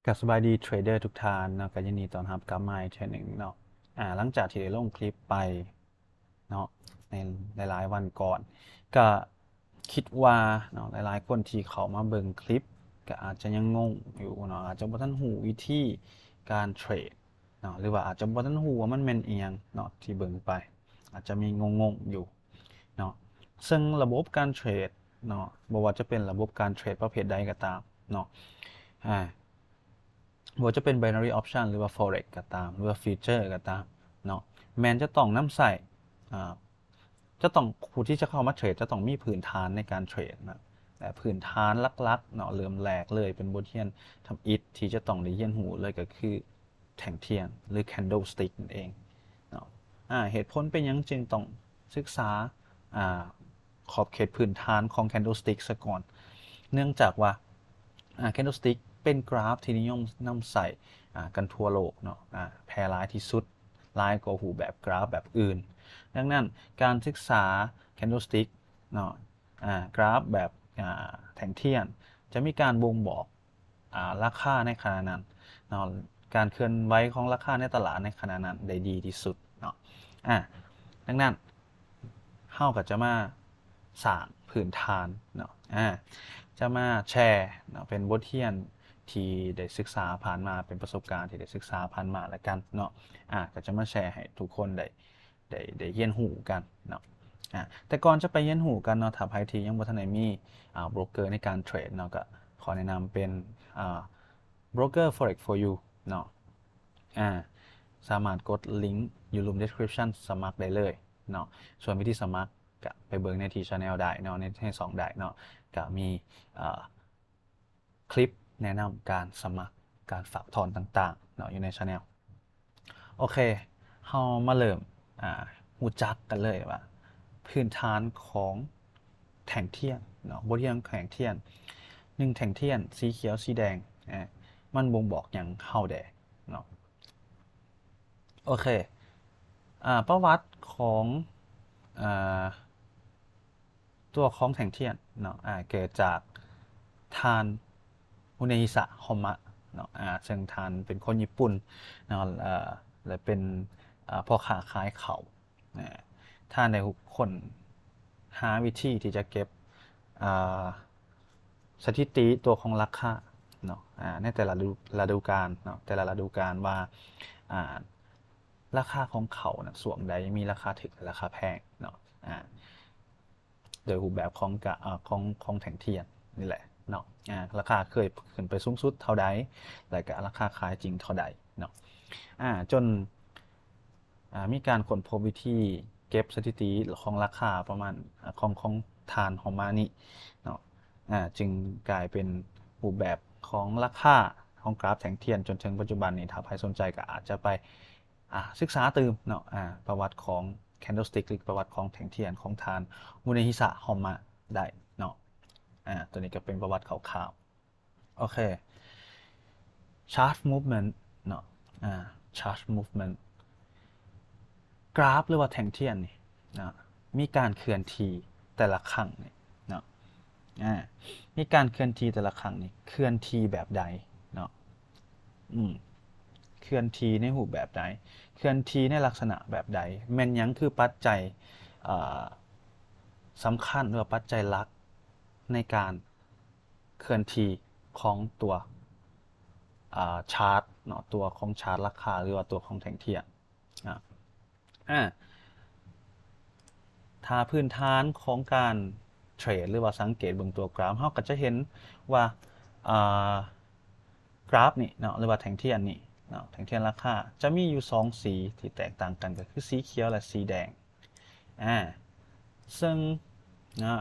ກະສະບາຍດີເທຣດເດີທຸກທ່ານເນາະ ກະຍິນດີຕ້ອນຮັບກັບມາອີກເທື່ອໜຶ່ງເນາະ. ອາ ຫຼັງຈາກທີ່ໄດ້ລົງຄລິບໄປເນາະ ໃນຫຼາຍໆວັນກ່ອນ ກະຄິດວ່າເນາະ ຫຼາຍໆຄົນທີ່ເຂົ້າມາເບິ່ງຄລິບ ກະອາດຈະຍັງງົງຢູ່ເນາະ ອາດຈະບໍ່ທັນຮູ້ວິທີການເທຣດເນາະ ຫຼືວ່າອາດຈະບໍ່ທັນຮູ້ວ່າມັນແມ່ນອີ່ຫຍັງເນາະ ທີ່ເບິ່ງໄປ ອາດຈະມີງົງໆຢູ່ເນາະ. ເຊິ່ງລະບົບການເທຣດເນາະ ບໍ່ວ່າຈະເປັນລະບົບການເທຣດປະເພດໃດກໍຕາມເນາະ ອາ ບໍ່ວ່າຈະເປັນ binary option ຫຼືວ່າ forex ກໍຕາມ ຫຼືວ່າ future ກໍຕາມເນາະ ແມ່ນຈະຕ້ອງນຳໃຊ້ ອາ ຈະຕ້ອງ ຜູ້ທີ່ຈະເຂົ້າມາເທຣດ ຈະຕ້ອງມີພື້ນຖານໃນການເທຣດນະ ແລະ ພື້ນຖານຫຼັກໆເນາະ ເລີ່ມແລກເລີຍ ເປັນບົດຮຽນທຳອິດທີ່ຈະຕ້ອງໄດ້ຮຽນຮູ້ເລີຍ ກໍຄືແທ່ງທຽນ ຫຼື candlestick ນັ້ນເອງເນາະ. ອາ ເຫດຜົນເປັນຫຍັງຈຶ່ງຕ້ອງສຶກສາ ອາ ຂອບເຂດພື້ນຖານຂອງ candlestick ຊະກ່ອນ ເນື່ອງຈາກວ່າ ອາ candlestick ເປັນກຣາຟທີ່ນິຍົມນຳໃຊ້ ອາ ກັນທົ່ວໂລກເນາະ ອາ ແຜ່ຫຼາຍທີ່ສຸດ ຫຼາຍກວ່າຮູບແບບກຣາຟແບບອື່ນ. ດັ່ງນັ້ນ ການສຶກສາ candlestick ເນາະ ອາ ກຣາຟແບບ ອາ ແທ່ງທຽນ ຈະມີການບົ່ງບອກ ອາ ລາຄາໃນຂະນະນັ້ນເນາະ ການເຄື່ອນໄຫວຂອງລາຄາໃນຕະຫຼາດໃນຂະນະນັ້ນໄດ້ດີທີ່ສຸດເນາະ. ອາ ດັ່ງນັ້ນ ເຮົາກໍຈະມາສ້າງພື້ນຖານເນາະ ອາ ຈະມາແຊເນາະ ເປັນບົດຮຽນທີ່ໄດ້ສຶກສາຜ່ານມາ ເປັນປະສົບການທີ່ໄດ້ສຶກສາຜ່ານມາລະກັນເນາະ. ອາ ກໍຈະມາແຊໃຫ້ທຸກຄົນໄດ້ ໄດ້ ໄດ້ຮຽນຮູ້ກັນເນາະ. ອາ ແຕ່ກ່ອນຈະໄປຮຽນຮູ້ກັນເນາະ ຖ້າໃຜທີ່ຍັງບໍ່ທັນໄດ້ມີ ອາ ໂບຣກເກີໃນການເທຣດເນາະ ກໍຂໍແນະນຳເປັນ ອາ Broker Forex for You ເນາະ. ອາ ສາມາດກົດລິງຢູ່ລຸ່ມ description ສະໝັກໄດ້ເລີຍເນາະ. ສ່ວນວິທີສະໝັກ ກະໄປເບິ່ງໃນທີ່ channel ໄດ້ເນາະ ໃນ ໃນຊ່ອງໄດ້ເນາະ ກະມີ ເອີ ຄລິບແນະນຳການສະໝັກ ການຝາກຖອນຕ່າງໆເນາະ ຢູ່ໃນ channel. ໂອເຄ ເຮົາມາເລີ່ມ ອາ ຮູ້ຈັກກັນເລີຍວ່າພື້ນຖານຂອງແທ່ງທຽນເນາະ ບົດຮຽນຂອງແທ່ງທຽນ ໜຶ່ງແທ່ງທຽນ ສີຂຽວ ສີແດງ ອາ ມັນບົ່ງບອກຫຍັງເຮົາແດ່ເນາະ. ໂອເຄ ອາ ປະຫວັດຂອງ ອາ ຕົວຂອງແທ່ງທຽນເນາະ ອາ ເກີດຈາກທ່ານ ອຸເນຮິຊະ ຮອມມະ ເນາະ ອາ ເຊິ່ງທ່ານເປັນຄົນຍີ່ປຸ່ນເນາະ ເອີ ແລະ ເປັນ ອາ ພໍ່ຄ້າຂາຍເຂົ້າ. ອາ ທ່ານໄດ້ຄົ້ນຫາວິທີທີ່ຈະເກັບ ອາ ສະຖິຕິຕົວຂອງລາຄາເນາະ ອາ ໃນແຕ່ລະລະດູການເນາະ ແຕ່ລະລະດູການວ່າ ອາ ລາຄາຂອງເຂົ້ານະ ຊ່ວງໃດມີລາຄາຖືກ ລາຄາແພງເນາະ ອາ ໂດຍຮູບແບບຂອງກະ ອາ ຂອງ ຂອງແທ່ງທຽນນີ້ແຫຼະເນາະ ອາ ລາຄາເຄີຍຂຶ້ນໄປສູງສຸດເທົ່າໃດ ແລະ ກະລາຄາຂາຍຈິງເທົ່າໃດເນາະ ອາ ຈົນ ອາ ມີການຄົ້ນພົບວິທີເກັບສະຖິຕິຂອງລາຄາປະມານ ອາ ຂອງ ຂອງທ່ານ ຮອມມາ ນີ້ເນາະ ອາ ຈຶ່ງກາຍເປັນຮູບແບບຂອງລາຄາຂອງກຣາຟແທ່ງທຽນ ຈົນເຖິງປັດຈຸບັນນີ້ ຖ້າໃຜສົນໃຈກໍອາດຈະໄປ ອາ ສຶກສາຕື່ມເນາະ ອາ ປະຫວັດຂອງ candlestick ຫຼື ປະຫວັດຂອງແທ່ງທຽນຂອງທ່ານ ມຸເນຮິຊະ ຮອມມະ ໄດ້ເນາະ. ອາ ຕົວນີ້ກໍເປັນປະຫວັດຄ່າວໆ. ໂອເຄ chart movement ເນາະ ອາ chart movement ກຣາຟ ຫຼືວ່າແທ່ງທຽນນີ້ເນາະ ມີການເຄື່ອນທີ່ແຕ່ລະຄັ້ງນີ້ເນາະ ອາ ມີການເຄື່ອນທີ່ແຕ່ລະຄັ້ງນີ້ ເຄື່ອນທີ່ແບບໃດເນາະ ອືມ ເຄື່ອນທີ່ໃນຮູບແບບໃດ ເຄື່ອນທີ່ໃນລັກສະນະແບບໃດ ແມ່ນຫຍັງຄືປັດໄຈ ເອີ ສຳຄັນ ຫຼືວ່າປັດໄຈຫຼັກໃນການ ເຄື່ອນທີ່ຂອງຕົວ ອາ chart ເນາະ ຕົວຂອງ chart ລາຄາ ຫຼືວ່າຕົວຂອງແທ່ງທຽນ ອາ ອາ ຖ້າພື້ນຖານຂອງການເທຣດ ຫຼືວ່າສັງເກດເບິ່ງຕົວກຣາຟ ເຮົາກໍຈະເຫັນວ່າ ອາ ກຣາຟນີ້ເນາະ ຫຼືວ່າແທ່ງທຽນນີ້ເນາະ ແທ່ງທຽນລາຄາ ຈະມີຢູ່ສອງສີທີ່ແຕກຕ່າງກັນ ກໍຄືສີຂຽວ ແລະ ສີແດງ ອາ ເຊິ່ງ ເນາະ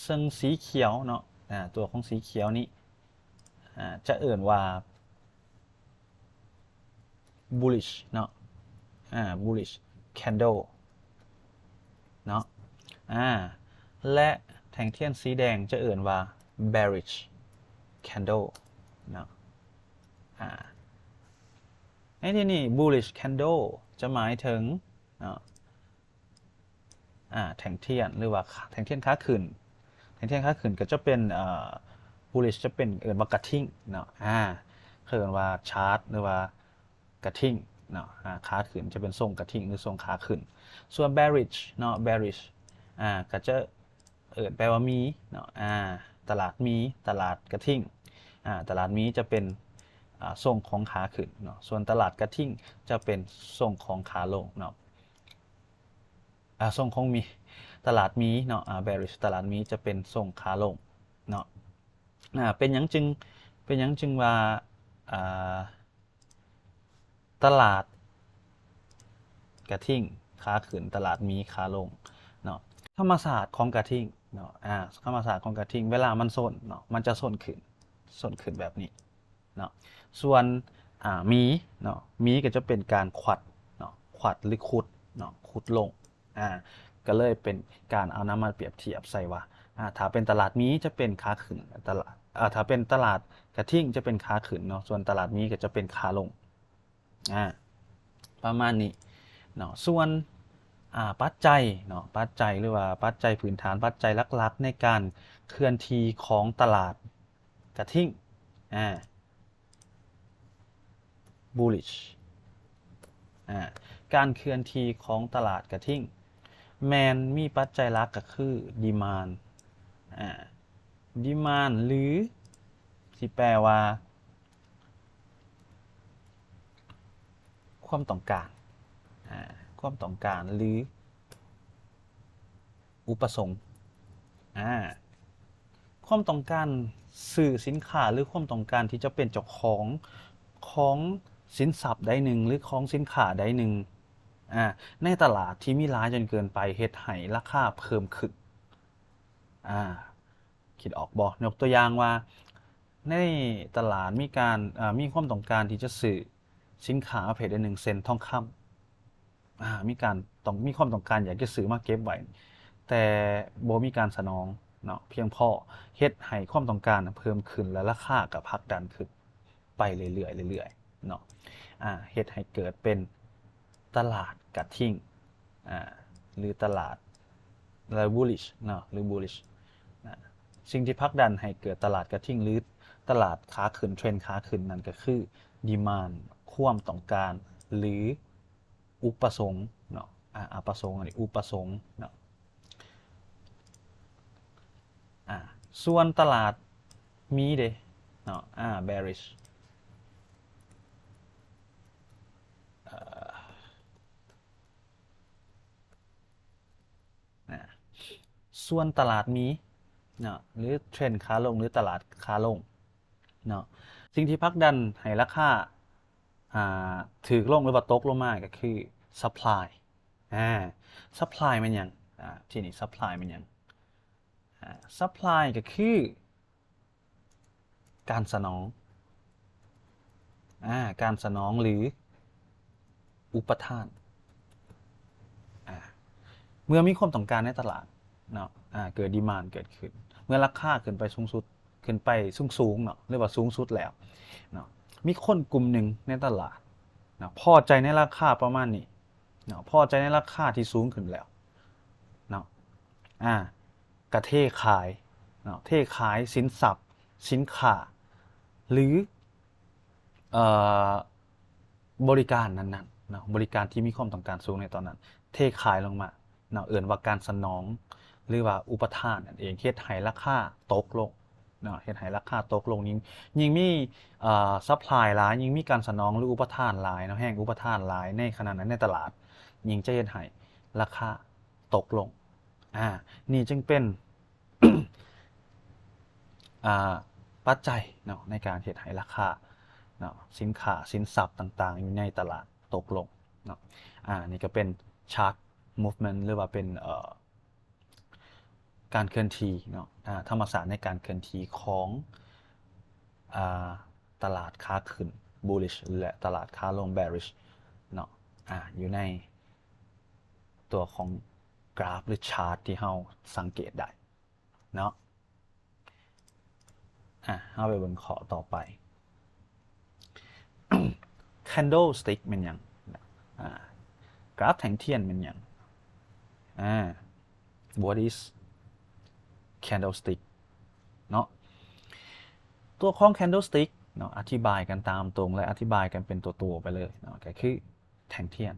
ເຊິ່ງສີຂຽວເນາະ ອາ ຕົວຂອງສີຂຽວນີ້ ອາ ຈະເອີ້ນວ່າ bullish ເນາະ ອາ bullish candle ເນາະ ອາ ແລະ ແທ່ງທຽນສີແດງຈະເອີ້ນວ່າ bearish candle ເນາະ ອາ ໃນທີ່ນີ້ bullish candle ຈະໝາຍເຖິງ ເນາະ ອາ ແທ່ງທຽນ ຫຼືວ່າແທ່ງທຽນຂາຂຶ້ນ ແທ່ງທຽນຂາຂຶ້ນກໍຈະເປັນ ເອີ bullish ຈະເປັນເອີ້ນວ່າກະທິ່ງເນາະ ອາ ເອີ້ນວ່າ chart ຫຼືວ່າກະທິ່ງເນາະ ອາ ຂາຂຶ້ນຈະເປັນຊົງກະທິ່ງ ຫຼືຊົງຂາຂຶ້ນ. ສ່ວນ bearish ເນາະ bearish ອາ ກໍຈະເອີ້ນແປວ່າໝີເນາະ ອາ ຕະຫຼາດໝີ ຕະຫຼາດກະທິ່ງ ອາ ຕະຫຼາດໝີຈະເປັນ ອາ ຊົງຂອງຂາຂຶ້ນເນາະ ສ່ວນຕະຫຼາດກະທິ່ງຈະເປັນຊົງຂອງຂາລົງເນາະ ອາ ຊົງຂອງໝີ ຕະຫຼາດໝີເນາະ ອາ bearish ຕະຫຼາດໝີຈະເປັນຊົງຂາລົງເນາະ ອາ ເປັນຫຍັງຈຶ່ງ ເປັນຫຍັງຈຶ່ງວ່າ ອາ ຕະຫຼາດກະທິ່ງຂາຂຶ້ນ ຕະຫຼາດໝີຂາລົງເນາະ ທຳມະຊາດຂອງກະທິ່ງເນາະ ອາ ທຳມະຊາດຂອງກະທິ່ງ ເວລາມັນຊົນເນາະ ມັນຈະຊົນຂຶ້ນ ຊົນຂຶ້ນແບບນີ້ເນາະ ສ່ວນ ອາ ໝີເນາະ ໝີກໍຈະເປັນການຂວັດເນາະ ຂວັດ ຫຼື ຂຸດເນາະ ຂຸດລົງ ອາ ກໍເລີຍເປັນການເອົານຳມາປຽບທຽບໃສ່ວ່າ ອາ ຖ້າເປັນຕະຫຼາດໝີຈະເປັນຂາຂຶ້ນ ຕະຫຼາດ ອາ ຖ້າເປັນຕະຫຼາດກະທິ່ງຈະເປັນຂາຂຶ້ນເນາະ ສ່ວນຕະຫຼາດໝີກໍຈະເປັນຂາລົງ ອາ ປະມານນີ້ເນາະ ສ່ວນ ອາ ປັດໄຈເນາະ ປັດໄຈ ຫຼືວ່າປັດໄຈພື້ນຖານ ປັດໄຈຫຼັກໆໃນການເຄື່ອນທີ່ຂອງຕະຫຼາດກະທິ່ງ ອາ bullish ອາ ການເຄື່ອນທີ່ຂອງຕະຫຼາດກະທິ່ງ ແມ່ນມີປັດໄຈຫຼັກກໍຄື demand ອາ demand ຫຼື ຊິແປວ່າ ຄວາມຕ້ອງການ ອາ ຄວາມຕ້ອງການ ຫຼື ອຸປະສົງ ອາ ຄວາມຕ້ອງການຊື້ສິນຄ້າ ຫຼື ຄວາມຕ້ອງການທີ່ຈະເປັນເຈົ້າຂອງຂອງສິນຊັບໃດໜຶ່ງ ຫຼື ຂອງສິນຄ້າໃດໜຶ່ງ ອາ ໃນຕະຫຼາດທີ່ມີຫຼາຍຈົນເກີນໄປ ເຮັດໃຫ້ລາຄາເພີ່ມຂຶ້ນ ອາ ຄິດອອກບໍ່? ຍົກຕົວຢ່າງວ່າ ໃນຕະຫຼາດມີການ ເອີ ມີຄວາມຕ້ອງການທີ່ຈະຊື້ສິນຄ້າປະເພດໃດໜຶ່ງ ເຊັ່ນ ທອງຄຳ ອາ ມີການຕ້ອງ ມີຄວາມຕ້ອງການຢາກຈະຊື້ມາເກັບໄວ້ ແຕ່ບໍ່ມີການສະໜອງເນາະ ພຽງພໍ ເຮັດໃຫ້ຄວາມຕ້ອງການນະເພີ່ມຂຶ້ນ ແລະ ລາຄາກໍຜັກດັນຂຶ້ນໄປເລື້ອຍໆ ເລື້ອຍໆ ເນາະ ອາ ເຮັດໃຫ້ເກີດເປັນຕະຫຼາດກະທິ່ງ ອາ ຫຼື ຕະຫຼາດ ຫຼື bullish ເນາະ ຫຼື bullish ນະ ສິ່ງທີ່ຜັກດັນໃຫ້ເກີດຕະຫຼາດກະທິ່ງ ຫຼື ຕະຫຼາດຂາຂຶ້ນ ເທຣນຂາຂຶ້ນນັ້ນກໍຄື demand ຄວາມຕ້ອງການ ຫຼື ອຸປະສົງເນາະ ອາ ອາປະສົງ ອັນນີ້ອຸປະສົງເນາະ ອາ ສ່ວນຕະຫຼາດໝີເດເນາະ ອາ bearish ເອີ ນະ ສ່ວນຕະຫຼາດໝີເນາະ ຫຼື ເທຣນຂາລົງ ຫຼື ຕະຫຼາດຂາລົງເນາະ ສິ່ງທີ່ຜັກດັນໃຫ້ລາຄາ ອາ ຖືກລົງ ຫຼືວ່າຕົກລົງມາກໍຄື supply ອາ supply ແມ່ນຫຍັງ? ອາ ທີນີ້ supply ແມ່ນຫຍັງ? ອາ supply ກໍຄື ການສະໜອງ ອາ ການສະໜອງ ຫຼື ອຸປະທານ ອາ ເມື່ອມີຄວາມຕ້ອງການໃນຕະຫຼາດເນາະ ອາ ເກີດ demand ເກີດຂຶ້ນ ເມື່ອລາຄາຂຶ້ນໄປສູງສຸດ ຂຶ້ນໄປສູງໆເນາະ ຫຼືວ່າສູງສຸດແລ້ວເນາະ ມີຄົນກຸ່ມໜຶ່ງໃນຕະຫຼາດເນາະ ພໍໃຈໃນລາຄາປະມານນີ້ເນາະ ພໍໃຈໃນລາຄາທີ່ສູງຂຶ້ນແລ້ວເນາະ ອາ ກະເທຂາຍເນາະ ເທຂາຍສິນຊັບ ສິນຄ້າ ຫຼື ເອີ ບໍລິການນັ້ນໆເນາະ ບໍລິການທີ່ມີຄວາມຕ້ອງການສູງໃນຕອນນັ້ນ ເທຂາຍລົງມາເນາະ ເອີ້ນວ່າການສະໜອງ ຫຼືວ່າອຸປະທານນັ້ນເອງ ເຮັດໃຫ້ລາຄາຕົກລົງເນາະ ເຮັດໃຫ້ລາຄາຕົກລົງ ຍິ່ງ ຍິ່ງມີ ເອີ supply ຫຼາຍ ຍິ່ງມີການສະໜອງ ຫຼື ອຸປະທານຫຼາຍເນາະ ແຮງອຸປະທານຫຼາຍໃນຂະນະນັ້ນໃນຕະຫຼາດ ຍິ່ງຈະເຮັດໃຫ້ລາຄາຕົກລົງ ອາ ນີ້ຈຶ່ງເປັນ ອາ ປັດໄຈເນາະ ໃນການເຮັດໃຫ້ລາຄາເນາະ ສິນຄ້າ ສິນຊັບຕ່າງໆ ຢູ່ໃນຕະຫຼາດຕົກລົງເນາະ ອາ ນີ້ກໍເປັນ chart movement ຫຼືວ່າເປັນ ເອີ ການເຄື່ອນທີ່ເນາະ ອາ ທຳມະຊາດໃນການເຄື່ອນທີ່ຂອງ ອາ ຕະຫຼາດຂາຂຶ້ນ bullish ແລະ ຕະຫຼາດຂາລົງ bearish ເນາະ ອາ ຢູ່ໃນຕົວຂອງກຣາຟ ຫຼື chart ທີ່ເຮົາສັງເກດໄດ້ເນາະ ອາ ເຮົາໄປເບິ່ງຂໍ້ຕໍ່ໄປ candlestick ແມ່ນຫຍັງ? ອາ ກຣາຟແທ່ງທຽນແມ່ນຫຍັງ? ອາ what is candlestick ເນາະ ຕົວຂອງ candlestick ເນາະ ອະທິບາຍກັນຕາມຕົງ ແລະ ອະທິບາຍກັນເປັນຕົວໆໄປເລີຍເນາະ ກໍຄືແທ່ງທຽນ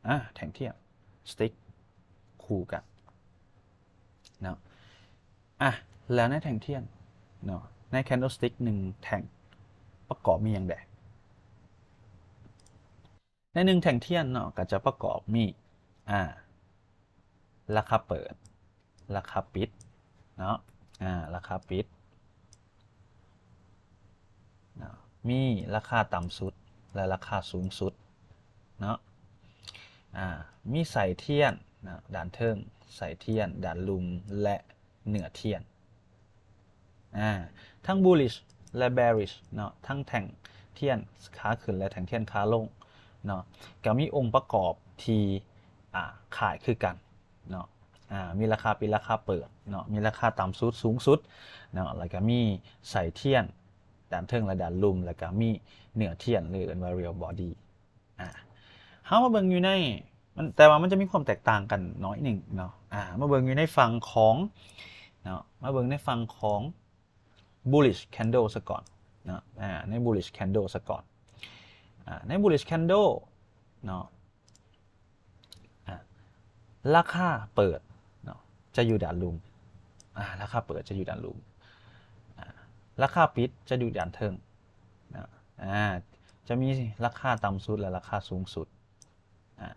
ອາ ແທ່ງທຽນ stick ຄູ່ກັນເນາະ. ອາ ແລ້ວໃນແທ່ງທຽນເນາະ ໃນ candlestick ໜຶ່ງແທ່ງປະກອບມີຫຍັງແດ່? ໃນໜຶ່ງແທ່ງທຽນເນາະ ກໍຈະປະກອບມີ ອາ ລາຄາເປີດ ລາຄາປິດເນາະ ອາ ລາຄາປິດເນາະ ມີລາຄາຕ່ຳສຸດ ແລະ ລາຄາສູງສຸດເນາະ ອາ ມີໄສ້ທຽນເນາະ ດ້ານເທິງ ໄສ້ທຽນດ້ານລຸ່ມ ແລະ ເນື້ອທຽນ ອາ ທັງ bullish ແລະ bearish ເນາະ ທັງແທ່ງທຽນຂາຂຶ້ນ ແລະ ແທ່ງທຽນຂາລົງເນາະ ກໍມີອົງປະກອບທີ່ ອາ ຄ້າຍຄືກັນເນາະ ອາ ມີລາຄາປິດ ລາຄາເປີດເນາະ ມີລາຄາຕ່ຳສຸດ ສູງສຸດເນາະ ແລ້ວກໍມີໄສ້ທຽນດ້ານເທິງ ແລະ ດ້ານລຸ່ມ ແລ້ວກໍມີເນື້ອທຽນ ຫຼື ເອີ້ນວ່າ real body. ອາ ເຮົາມາເບິ່ງຢູ່ໃນ ມັນ ແຕ່ວ່າມັນຈະມີຄວາມແຕກຕ່າງກັນໜ້ອຍໜຶ່ງເນາະ ອາ ມາເບິ່ງຢູ່ໃນຝັ່ງຂອງເນາະ ມາເບິ່ງໃນຝັ່ງຂອງ bullish candle ຊະກ່ອນເນາະ ອາ ໃນ bullish candle ຊະກ່ອນ ອາ ໃນ bullish candle ເນາະ ອາ ລາຄາເປີດເນາະ ຈະຢູ່ດ້ານລຸ່ມ ອາ ລາຄາເປີດຈະຢູ່ດ້ານລຸ່ມ ອາ ລາຄາປິດຈະຢູ່ດ້ານເທິງເນາະ ອາ ຈະມີລາຄາຕ່ຳສຸດ ແລະ ລາຄາສູງສຸດ ອາ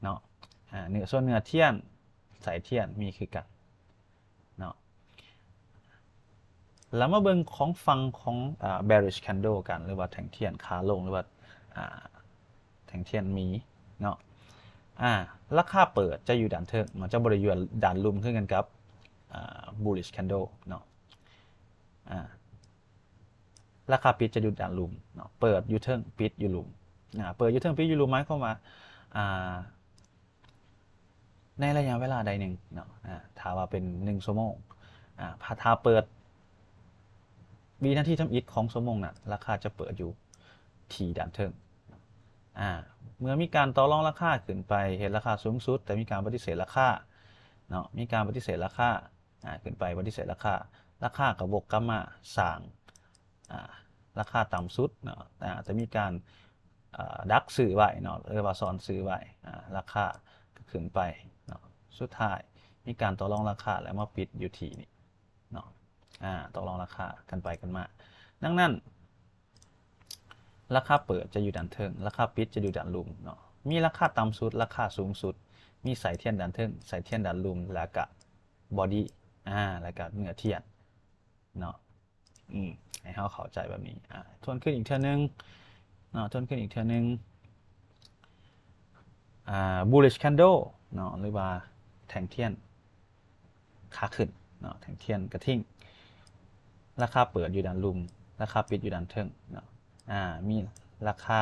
ເນາະ ອາ ເນື້ອ ສ່ວນເນື້ອທຽນ ໄສ້ທຽນມີຄືກັນເນາະ ແລ້ວມາເບິ່ງຂອງຝັ່ງຂອງ ອາ bearish candle ກັນ ຫຼືວ່າແທ່ງທຽນຂາລົງ ຫຼືວ່າ ອາ ແທ່ງທຽນໝີເນາະ ອາ ລາຄາເປີດຈະຢູ່ດ້ານເທິງເນາະ ຈະບໍ່ໄດ້ຢູ່ດ້ານລຸ່ມຄືກັນກັບ ອາ bullish candle ເນາະ ອາ ລາຄາປິດຈະຢູ່ດ້ານລຸ່ມເນາະ ເປີດຢູ່ເທິງ ປິດຢູ່ລຸ່ມ ອາ ເປີດຢູ່ເທິງ ປິດຢູ່ລຸ່ມ ໝາຍຄວາມວ່າ ອາ ໃນໄລຍະເວລາໃດໜຶ່ງເນາະ ອາ ຖ້າວ່າເປັນໜຶ່ງຊົ່ວໂມງ ອາ ຖ້າເປີດວິນາທີທຳອິດຂອງຊົ່ວໂມງນັ້ນ ລາຄາຈະເປີດຢູ່ທີ່ດ້ານເທິງ ອາ ເມື່ອມີການຕໍ່ລອງລາຄາຂຶ້ນໄປ ເຮັດລາຄາສູງສຸດ ແຕ່ມີການປະຕິເສດລາຄາເນາະ ມີການປະຕິເສດລາຄາ ອາ ຂຶ້ນໄປປະຕິເສດລາຄາ ລາຄາກໍວົກກັບມາສ້າງ ອາ ລາຄາຕ່ຳສຸດເນາະ ອາ ຈະມີການ ອາ ດັກຊື້ໄວ້ເນາະ ຫຼືວ່າຊ້ອນຊື້ໄວ້ ອາ ລາຄາກໍຂຶ້ນໄປເນາະ ສຸດທ້າຍມີການຕໍ່ລອງລາຄາ ແລ້ວມາປິດຢູ່ທີ່ນີ້ເນາະ ອາ ຕໍ່ລອງລາຄາກັນໄປກັນມາ. ດັ່ງນັ້ນ ລາຄາເປີດຈະຢູ່ດ້ານເທິງ ລາຄາປິດຈະຢູ່ດ້ານລຸ່ມເນາະ ມີລາຄາຕ່ຳສຸດ ລາຄາສູງສຸດ ມີໄສ້ທຽນດ້ານເທິງ ໄສ້ທຽນດ້ານລຸ່ມ ແລ້ວກະ body ອາ ແລ້ວກະເນື້ອທຽນເນາະ ອືມ ໃຫ້ເຮົາເຂົ້າໃຈແບບນີ້ ອາ ທວນຄືນອີກເທື່ອໜຶ່ງເນາະ ທວນຄືນອີກເທື່ອໜຶ່ງ ອາ bullish candle ເນາະ ຫຼືວ່າແທ່ງທຽນຂາຂຶ້ນເນາະ ແທ່ງທຽນກະທິ່ງ ລາຄາເປີດຢູ່ດ້ານລຸ່ມ ລາຄາປິດຢູ່ດ້ານເທິງເນາະ ອາ ມີລາຄາ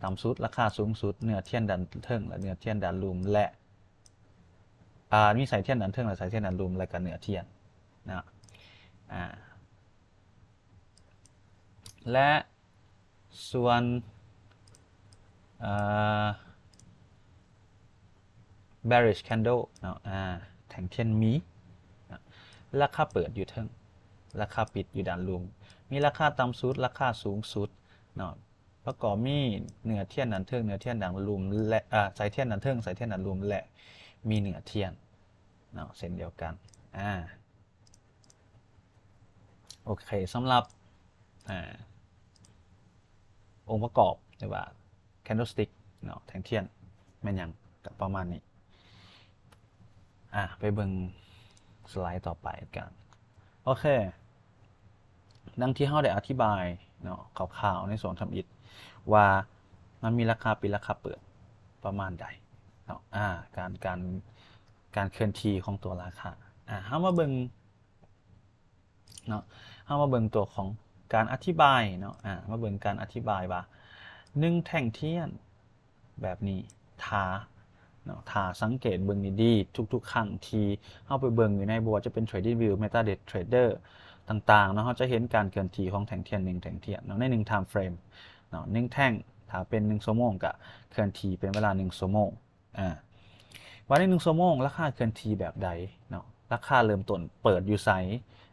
ຕ່ຳສຸດ ລາຄາສູງສຸດ ເນື້ອທຽນດ້ານເທິງ ແລະ ເນື້ອທຽນດ້ານລຸ່ມ ແລະ ອາ ມີໄສ້ທຽນດ້ານເທິງ ແລະ ໄສ້ທຽນດ້ານລຸ່ມ ແລະ ກະເນື້ອທຽນເນາະ ອາ ແລະ ສ່ວນ ເອີ bearish candle ເນາະ ອາ ແທ່ງທຽນໝີເນາະ ລາຄາເປີດຢູ່ເທິງ ລາຄາປິດຢູ່ດ້ານລຸ່ມ ມີລາຄາຕ່ຳສຸດ ລາຄາສູງສຸດເນາະ ປະກອບມີເນື້ອທຽນດ້ານເທິງ ເນື້ອທຽນດ້ານລຸ່ມ ແລະ ອາ ໄສ້ທຽນດ້ານເທິງ ໄສ້ທຽນດ້ານລຸ່ມ ແລະ ມີເນື້ອທຽນເນາະ ເຊັ່ນດຽວກັນ ອາ ໂອເຄ ສຳລັບ ອາ ອົງປະກອບ ຫຼືວ່າ candlestick ເນາະ ແທ່ງທຽນແມ່ນຫຍັງ ກະປະມານນີ້ ອາ ໄປເບິ່ງສະໄລຕໍ່ໄປກັນ ໂອເຄ ດັ່ງທີ່ເຮົາໄດ້ອະທິບາຍເນາະ ຄ່າວໆ ໃນຊ່ວງທຳອິດວ່າ ມັນມີລາຄາປິດ ລາຄາເປີດປະມານໃດເນາະ ອາ ການ ການ ການເຄື່ອນທີ່ຂອງຕົວລາຄາ ອາ ເຮົາມາເບິ່ງ ເນາະ ເຮົາມາເບິ່ງຕົວຂອງການອະທິບາຍເນາະ ອາ ມາເບິ່ງການອະທິບາຍວ່າ ໜຶ່ງແທ່ງທຽນແບບນີ້ ຖ້າເນາະ ຖ້າສັງເກດເບິ່ງດີໆ ທຸກໆຄັ້ງທີ່ເຮົາໄປເບິ່ງຢູ່ໃນ ບໍ່ວ່າຈະເປັນ TradingView MetaTrader ຕ່າງໆເນາະ ເຮົາຈະເຫັນການເຄື່ອນທີ່ຂອງແທ່ງທຽນໜຶ່ງແທ່ງທຽນເນາະ ໃນໜຶ່ງ time frame ເນາະ ໜຶ່ງແທ່ງ ຖ້າເປັນໜຶ່ງຊົ່ວໂມງ ກະເຄື່ອນທີ່ເປັນເວລາໜຶ່ງຊົ່ວໂມງ ອາ ວ່າໃນໜຶ່ງຊົ່ວໂມງລາຄາເຄື່ອນທີ່ແບບໃດເນາະ ລາຄາເລີ່ມຕົ້ນເປີດຢູ່ໃສ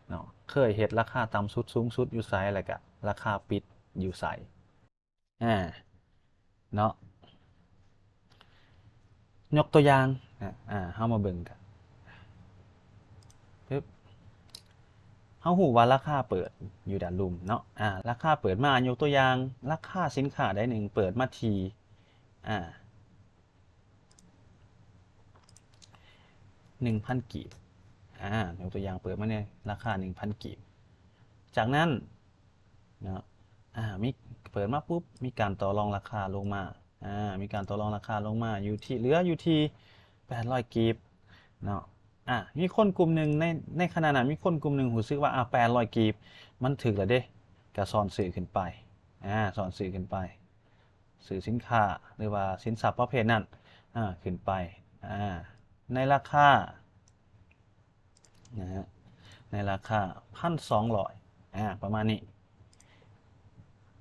ເນາະ ເຄີຍເຮັດລາຄາຕ່ຳສຸດສູງສຸດຢູ່ໃສ ແລ້ວກະລາຄາປິດຢູ່ໃສ ອາ ເນາະ ຍົກຕົວຢ່າງ ອາ ເຮົາມາເບິ່ງກັນ ປຶບ ເຮົາຮູ້ວ່າລາຄາເປີດຢູ່ດ້ານລຸ່ມເນາະ ອາ ລາຄາເປີດມາ ຍົກຕົວຢ່າງ ລາຄາສິນຄ້າໃດໜຶ່ງເປີດມາທີ່ ອາ ໜຶ່ງພັນກີບ ອາ ຍົກຕົວຢ່າງເປີດມາໃນລາຄາໜຶ່ງພັນກີບ ຈາກນັ້ນເນາະ ອາ ມີ ເປີດມາປຸບ ມີການຕໍ່ລອງລາຄາລົງມາ ອາ ມີການຕໍ່ລອງລາຄາລົງມາຢູ່ທີ່ ເຫຼືອຢູ່ທີ່ແປດຮ້ອຍກີບເນາະ ອາ ມີຄົນກຸ່ມໜຶ່ງໃນ ໃນຂະນະນັ້ນ ມີຄົນກຸ່ມໜຶ່ງຮູ້ສຶກວ່າ ອາ ແປດຮ້ອຍກີບ ມັນຖືກແລ້ວເດ້ ກະຊ້ອນຊື້ຂຶ້ນໄປ ອາ ຊ້ອນຊື້ຂຶ້ນໄປ ຊື້ສິນຄ້າ ຫຼືວ່າສິນຊັບປະເພດນັ້ນ ອາ ຂຶ້ນໄປ ອາ ໃນລາຄາ ນະຮະ ໃນລາຄາພັນສອງຮ້ອຍ ອາ ປະມານນີ້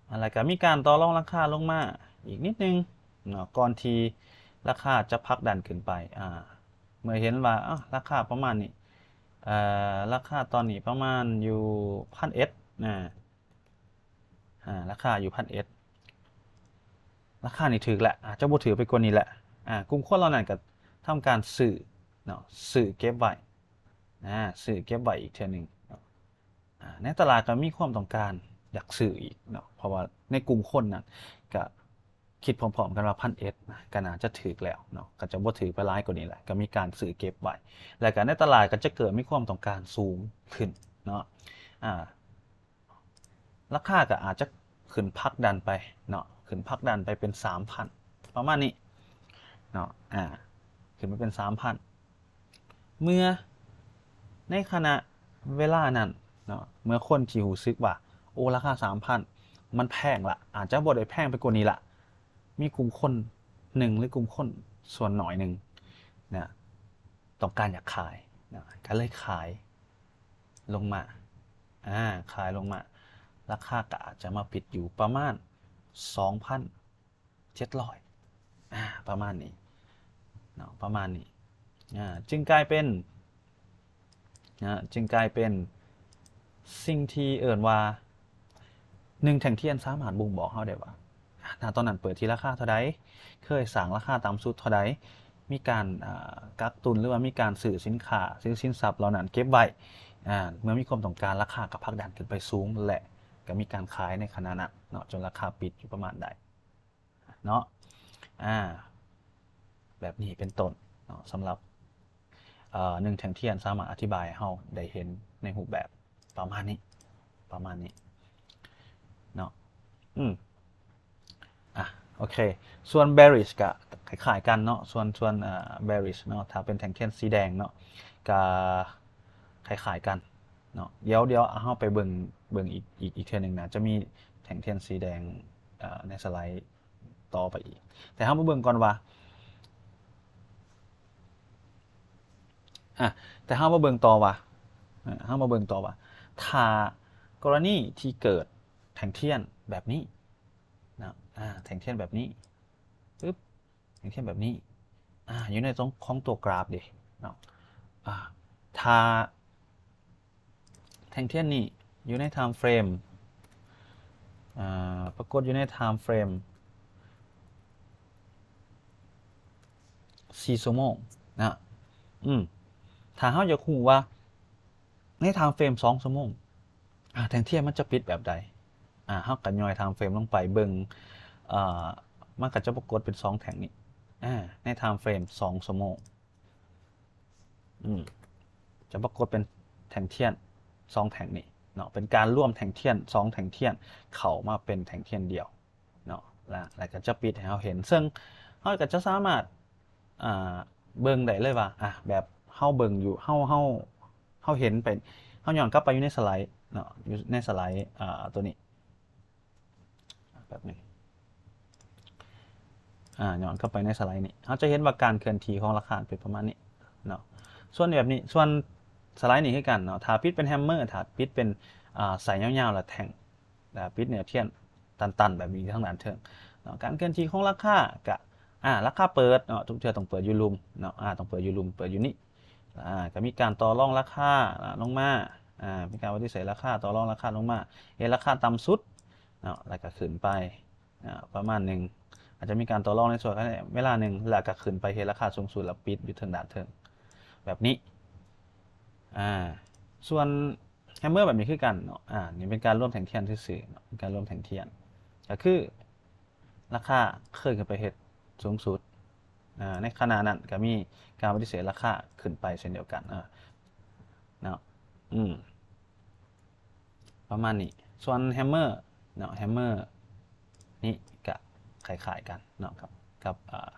ອາ ແລ້ວກະມີການຕໍ່ລອງລາຄາລົງມາອີກນິດໜຶ່ງເນາະ ກ່ອນທີ່ລາຄາຈະຜັກດັນຂຶ້ນໄປ ອາ ເມື່ອເຫັນວ່າ ອາ ລາຄາປະມານນີ້ ເອີ ລາຄາຕອນນີ້ປະມານຢູ່ພັນເອັດ ອາ ອາ ລາຄາຢູ່ພັນເອັດ ລາຄານີ້ຖືກແຫຼະ ອາດຈະບໍ່ຖືກໄປກວ່ານີ້ແຫຼະ ອາ ກຸ່ມຄົນເຫຼົ່ານັ້ນກໍທຳການຊື້ເນາະ ຊື້ເກັບໄວ້ ອາ ຊື້ເກັບໄວ້ອີກເທື່ອໜຶ່ງເນາະ ອາ ໃນຕະຫຼາດກໍມີຄວາມຕ້ອງການຢາກຊື້ອີກເນາະ ເພາະວ່າໃນກຸ່ມຄົນນັ້ນກໍຄິດພ້ອມໆກັນວ່າພັນເອັດນະ ກໍໜ້າຈະຖືກແລ້ວເນາະ ກໍຈະບໍ່ຖືກໄປຫຼາຍກວ່ານີ້ແຫຼະ ກໍມີການຊື້ເກັບໄວ້ ແລ້ວກໍໃນຕະຫຼາດກໍຈະເກີດມີຄວາມຕ້ອງການສູງຂຶ້ນເນາະ ອາ ລາຄາກໍອາດຈະຂຶ້ນຜັກດັນໄປເນາະ ຂຶ້ນຜັກດັນໄປເປັນສາມພັນ ປະມານນີ້ເນາະ ອາ ຂຶ້ນໄປເປັນສາມພັນ ເມື່ອໃນຂະນະເວລານັ້ນເນາະ ເມື່ອຄົນທີ່ຮູ້ສຶກວ່າ ໂອ້ ລາຄາສາມພັນ ມັນແພງລະ ອາດຈະບໍ່ໄດ້ແພງໄປກວ່ານີ້ລະ ມີກຸ່ມຄົນໜຶ່ງ ຫຼື ກຸ່ມຄົນສ່ວນໜ້ອຍໜຶ່ງນະ ຕ້ອງການຢາກຂາຍນະ ກໍເລີຍຂາຍ ລົງມາ ອາ ຂາຍລົງມາ ລາຄາກໍອາດຈະມາປິດຢູ່ປະມານສອງພັນເຈັດຮ້ອຍ ອາ ປະມານນີ້ເນາະ ປະມານນີ້ ອາ ຈຶ່ງກາຍເປັນ ນະ ຈຶ່ງກາຍເປັນສິ່ງທີ່ເອີ້ນວ່າ ໜຶ່ງແທ່ງທຽນສາມາດບົ່ງບອກເຮົາໄດ້ວ່າ ນະ ຕອນນັ້ນເປີດທີ່ລາຄາເທົ່າໃດ ເຄີຍສ້າງລາຄາຕ່ຳສຸດເທົ່າໃດ ມີການ ອາ ກັກຕຸນ ຫຼືວ່າມີການຊື້ສິນຄ້າ ຊື້ສິນຊັບເຫຼົ່ານັ້ນເກັບໄວ້ ອາ ເມື່ອມີຄວາມຕ້ອງການ ລາຄາກໍຜັກດັນຂຶ້ນໄປສູງ ແລະ ກໍມີການຂາຍໃນຂະນະນັ້ນເນາະ ຈົນລາຄາປິດຢູ່ປະມານໃດເນາະ ອາ ແບບນີ້ເປັນຕົ້ນເນາະ ສຳລັບ ເອີ ໜຶ່ງແທ່ງທຽນສາມາດອະທິບາຍໃຫ້ເຮົາໄດ້ເຫັນໃນຮູບແບບປະມານນີ້ ປະມານນີ້ເນາະ ອືມ ອາ ໂອເຄ ສ່ວນ bearish ກະຄ້າຍໆກັນເນາະ ສ່ວນ ສ່ວນ ເອີ bearish ເນາະ ຖ້າເປັນແທ່ງທຽນສີແດງເນາະ ກະຄ້າຍໆກັນເນາະ ດຽວ ດຽວເຮົາໄປເບິ່ງ ເບິ່ງອີກ ອີກ ອີກເທື່ອໜຶ່ງນະ ຈະມີແທ່ງທຽນສີແດງ ເອີ ໃນສະໄລຕໍ່ໄປອີກ ແຕ່ເຮົາມາເບິ່ງກ່ອນວ່າ ອາ ແຕ່ເຮົາມາເບິ່ງຕໍ່ວ່າ ເອີ ເຮົາມາເບິ່ງຕໍ່ວ່າ ຖ້າກໍລະນີທີ່ເກີດແທ່ງທຽນແບບນີ້ນະ ອາ ແທ່ງທຽນແບບນີ້ ປຶບ ແທ່ງທຽນແບບນີ້ ອາ ຢູ່ໃນຂອງ ຂອງຕົວກຣາຟເດເນາະ ອາ ຖ້າ ແທ່ງທຽນນີ້ຢູ່ໃນ time frame ອາ ປາກົດຢູ່ໃນ time frame ສີ່ຊົ່ວໂມງນະ ອືມ ຖ້າເຮົາຢາກຮູ້ວ່າໃນ time frame ສອງຊົ່ວໂມງ ອາ ແທ່ງທຽນມັນຈະປິດແບບໃດ ອາ ເຮົາກໍຍ່ອຍ time frame ລົງໄປເບິ່ງ ອາ ມັນກໍຈະປາກົດເປັນສອງແທ່ງນີ້ ອາ ໃນ time frame ສອງຊົ່ວໂມງ ອືມ ຈະປາກົດເປັນແທ່ງທຽນສອງແທ່ງນີ້ເນາະ ເປັນການລວມແທ່ງທຽນສອງແທ່ງທຽນເຂົ້າມາເປັນແທ່ງທຽນດຽວເນາະ ແລ້ວ ແລ້ວກໍຈະປິດໃຫ້ເຮົາເຫັນ ເຊິ່ງເຮົາກໍຈະສາມາດ ອ່າ ເບິ່ງໄດ້ເລີຍວ່າ ອ່າ ແບບເຮົາເບິ່ງຢູ່ ເຮົາ ເຮົາ ເຮົາເຫັນໄປ ເຮົາຍ້ອນກັບໄປຢູ່ໃນສະໄລເນາະ ຢູ່ໃນສະໄລ ອ່າ ຕົວນີ້ ແປັບໜຶ່ງ ອາ ຍ້ອນກັບໄປໃນສະໄລນີ້ ເຮົາຈະເຫັນວ່າການເຄື່ອນທີ່ຂອງລາຄາເປັນປະມານນີ້ເນາະ ສ່ວນແບບນີ້ ສ່ວນສະໄລນີ້ຄືກັນເນາະ ຖ້າປິດເປັນແຮມເມີ ຖ້າປິດເປັນ ອາ ສາຍຍາວໆ ແລ້ວແທ່ງ ແລ້ວປິດເນື້ອທຽນຕັນໆ ແບບນີ້ທາງດ້ານເທິງເນາະ ການເຄື່ອນທີ່ຂອງລາຄາກະ ອາ ລາຄາເປີດເນາະ ທຸກເທື່ອຕ້ອງເປີດຢູ່ລຸ່ມເນາະ ອາ ຕ້ອງເປີດຢູ່ລຸ່ມ ເປີດຢູ່ນີ້ ອາ ກະມີການຕໍ່ລອງລາຄາ ອາ ລົງມາ ອາ ມີການປະຕິເສດລາຄາ ຕໍ່ລອງລາຄາລົງມາ ເຮັດລາຄາຕ່ຳສຸດເນາະ ແລ້ວກໍຂຶ້ນໄປ ອາ ປະມານໜຶ່ງ ອາດຈະມີການຕໍ່ລອງໃນຊ່ວງເວລາໜຶ່ງ ແລ້ວກໍຂຶ້ນໄປເຮັດລາຄາສູງສຸດ ແລ້ວປິດຢູ່ເທິງດ້ານເທິງ ແບບນີ້. ອາ ສ່ວນແຮມເມີແບບນີ້ຄືກັນເນາະ ອາ ນີ້ເປັນການລວມແທ່ງທຽນຊື່ໆເນາະ ເປັນການລວມແທ່ງທຽນ ກໍຄືລາຄາເຄີຍຂຶ້ນໄປເຮັດສູງສຸດ ອາ ໃນຂະນະນັ້ນກໍມີການປະຕິເສດລາຄາຂຶ້ນໄປເຊັ່ນດຽວກັນ ອາ ເນາະ ອືມ ປະມານນີ້. ສ່ວນແຮມເມີເນາະ ແຮມເມີນີ້ກະຄ້າຍໆກັນເນາະ ກັບ ກັບ ອາ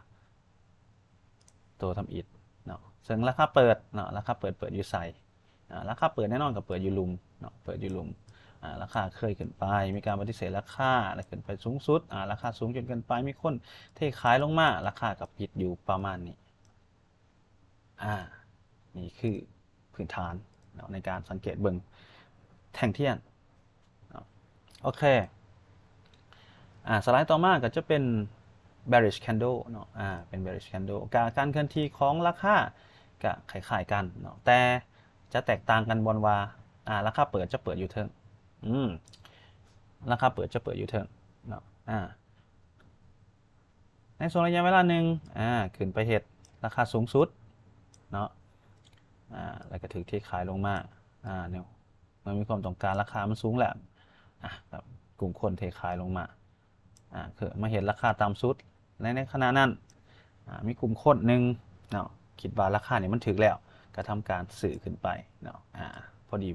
ໂຕທຳອິດເນາະ ເຊິ່ງລາຄາເປີດເນາະ ລາຄາເປີດ ເປີດຢູ່ໃສ? ອາ ລາຄາເປີດແນ່ນອນກໍເປີດຢູ່ລຸ່ມເນາະ ເປີດຢູ່ລຸ່ມ ອາ ລາຄາເຄີຍຂຶ້ນໄປ ມີການປະຕິເສດລາຄາ ແລ້ວຂຶ້ນໄປສູງສຸດ ອາ ລາຄາສູງຈົນເກີນໄປ ມີຄົນເທຂາຍລົງມາ ລາຄາກໍປິດຢູ່ປະມານນີ້. ອາ ນີ້ຄືພື້ນຖານເນາະ ໃນການສັງເກດເບິ່ງແທ່ງທຽນເນາະ. ໂອເຄ ອາ ສະໄລຕໍ່ມາກໍຈະເປັນ bearish candle ເນາະ ອາ ເປັນ bearish candle ກາ ການເຄື່ອນທີ່ຂອງລາຄາກໍຄ້າຍໆກັນເນາະ ແຕ່ຈະແຕກຕ່າງກັນບ່ອນວ່າ ອາ ລາຄາເປີດຈະເປີດຢູ່ເທິງ ອືມ ລາຄາເປີດຈະເປີດຢູ່ເທິງເນາະ ອາ ໃນຊ່ວງໄລຍະເວລາໜຶ່ງ ອາ ຂຶ້ນໄປເຮັດລາຄາສູງສຸດເນາະ ອາ ແລ້ວກໍຖືກເທຂາຍລົງມາ ອາ ແນວ ເມື່ອມີຄວາມຕ້ອງການ ລາຄາມັນສູງແລ້ວ ອາ ກໍກຸ່ມຄົນເທຂາຍລົງມາ ອາ ຄືມາເຮັດລາຄາຕ່ຳສຸດ ແລະ ໃນຂະນະນັ້ນ ອາ ມີກຸ່ມຄົນໜຶ່ງເນາະ ຄິດວ່າລາຄານີ້ມັນຖືກແລ້ວ ກໍທຳການຊື້ຂຶ້ນໄປເນາະ ອາ ພໍດີ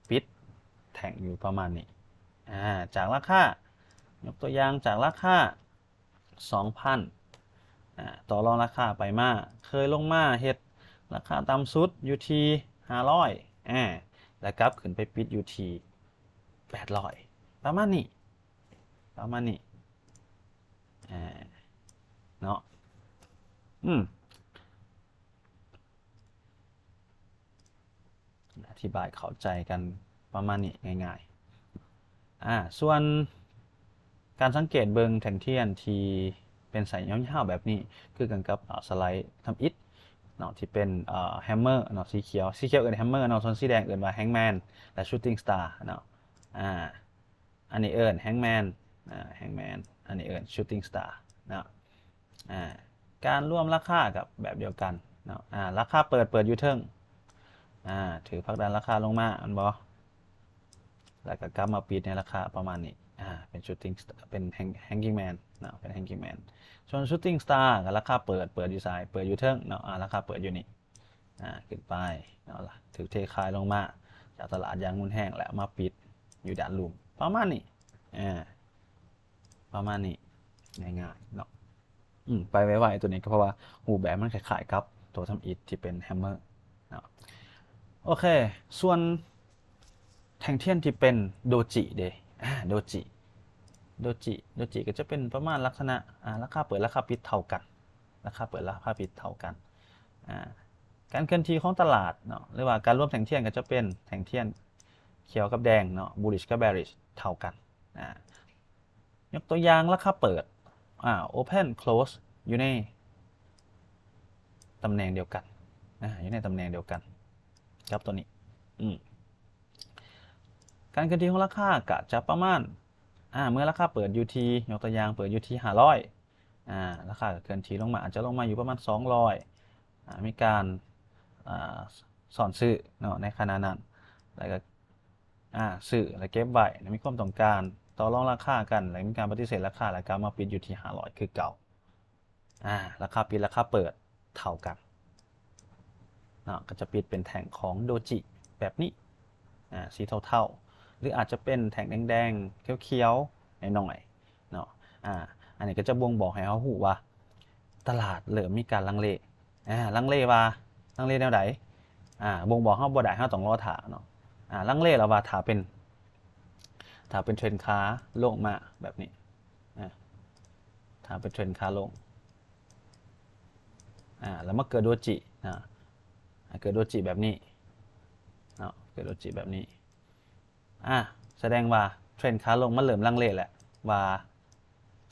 ປິດແທ່ງຢູ່ປະມານນີ້ ອາ ຈາກລາຄາ ຍົກຕົວຢ່າງ ຈາກລາຄາ ສອງພັນ ອາ ຕໍ່ລອງລາຄາໄປມາ ເຄີຍລົງມາເຮັດລາຄາຕ່ຳສຸດຢູ່ທີ່ຫ້າຮ້ອຍ ອາ ແລ້ວກັບຂຶ້ນໄປປິດຢູ່ທີ່ແປດຮ້ອຍ ປະມານນີ້ ປະມານນີ້ ອາ ເນາະ ອືມ. ອະທິບາຍເຂົ້າໃຈກັນປະມານນີ້ງ່າຍໆ ອາ ສ່ວນການສັງເກດເບິ່ງແທ່ງທຽນທີ່ເປັນສາຍຍາວໆແບບນີ້ ຄືກັນກັບ ອາ ສະໄລທຳອິດເນາະ ທີ່ເປັນ ອາ ແຮມເມີເນາະ ສີຂຽວ ສີຂຽວເອີ້ນແຮມເມີເນາະ ສ່ວນສີແດງເອີ້ນວ່າແຮງແມນ ແລະ ຊູດຕິງສະຕາເນາະ ອາ ອັນນີ້ເອີ້ນແຮງແມນ ອາ ແຮງແມນ ອັນນີ້ເອີ້ນຊູດຕິງສະຕາເນາະ ອາ ການລວມລາຄາກໍແບບດຽວກັນເນາະ ອາ ລາຄາເປີດ ເປີດຢູ່ເທິງ ອາ ຖືກຜັກດັນລາຄາລົງມາແມ່ນບໍ່ ແລ້ວກໍກັບມາປິດໃນລາຄາປະມານນີ້ ອາ ເປັນຊູດຕິງ ເປັນແຮງ ແຮງກິງແມນເນາະ ເປັນແຮງກິງແມນ ສ່ວນຊູດຕິງສະຕາກໍລາຄາເປີດ ເປີດຢູ່ໃສ ເປີດຢູ່ເທິງເນາະ ອາ ລາຄາເປີດຢູ່ນີ້ ອາ ຂຶ້ນໄປເນາະ ຖືກເທຂາຍລົງມາຈາກຕະຫຼາດຢ່າງຮຸນແຮງ ແລ້ວມາປິດຢູ່ດ້ານລຸ່ມ ປະມານນີ້ ອາ ປະມານນີ້ ງ່າຍໆເນາະ ອືມ ໄປໄວໆ ຕົວນີ້ກໍເພາະວ່າຮູບແບບມັນຄ້າຍໆກັບຕົວທຳອິດທີ່ເປັນແຮມເມີເນາະ ໂອເຄ ສ່ວນ ແທ່ງທຽນທີ່ເປັນໂດຈິເດ ອາ ໂດຈິ ໂດຈິ ໂດຈິກໍຈະເປັນປະມານລັກສະນະ ອາ ລາຄາເປີດລາຄາປິດເທົ່າກັນ ລາຄາເປີດລາຄາປິດເທົ່າກັນ ອາ ການເຄື່ອນທີ່ຂອງຕະຫຼາດເນາະ ຫຼືວ່າການລວມແທ່ງທຽນກໍຈະເປັນແທ່ງທຽນຂຽວກັບແດງເນາະ ບູລລິຊກັບແບຣິຊເທົ່າກັນ ອາ ຍົກຕົວຢ່າງລາຄາເປີດ ອາ ໂອເພັນ ໂຄລສ ຢູ່ໃນຕຳແໜ່ງດຽວກັນ ອາ ຢູ່ໃນຕຳແໜ່ງດຽວກັນກັບຕົວນີ້ ອືມ ການເຄື່ອນທີ່ຂອງລາຄາກະຈະປະມານ ອາ ເມື່ອລາຄາເປີດຢູ່ທີ່ ຍົກຕົວຢ່າງເປີດຢູ່ທີ່ຫ້າຮ້ອຍ ອາ ລາຄາກໍເຄື່ອນທີ່ລົງມາ ອາດຈະລົງມາຢູ່ປະມານສອງຮ້ອຍ ອາ ມີການ ອາ ຊ້ອນຊື້ເນາະ ໃນຂະນະນັ້ນ ແລ້ວກໍ ອາ ຊື້ ແລ້ວເກັບໄວ້ ແລ້ວມີຄວາມຕ້ອງການ ຕໍ່ລອງລາຄາກັນ ແລ້ວມີການປະຕິເສດລາຄາ ແລ້ວກໍມາປິດຢູ່ທີ່ຫ້າຮ້ອຍຄືເກົ່າ ອາ ລາຄາປິດລາຄາເປີດເທົ່າກັນເນາະ ກໍຈະປິດເປັນແທ່ງຂອງໂດຈິແບບນີ້ ອາ ສີເທົາໆ ຫຼືອາດຈະເປັນແທ່ງແດງໆ ຂຽວໆ ໜ້ອຍໆເນາະ ອາ ອັນນີ້ກໍຈະບົ່ງບອກໃຫ້ເຮົາຮູ້ວ່າຕະຫຼາດເລີ່ມມີການລັງເລ ອາ ລັງເລວ່າ ລັງເລແນວໃດ ອາ ບົ່ງບອກເຮົາບໍ່ໄດ້ ເຮົາຕ້ອງລໍຖ້າເນາະ ອາ ລັງເລແລ້ວວ່າຖ້າເປັນ ຖ້າເປັນເທຣນຂາລົງມາແບບນີ້ ອາ ຖ້າເປັນເທຣນຂາລົງ ອາ ແລ້ວມາເກີດໂດຈິ ອາ ເກີດໂດຈິແບບນີ້ເນາະ ເກີດໂດຈິແບບນີ້ ອາ ສະແດງວ່າເທຣນຂາລົງມັນເລີ່ມລັງເລແລ້ວ ວ່າ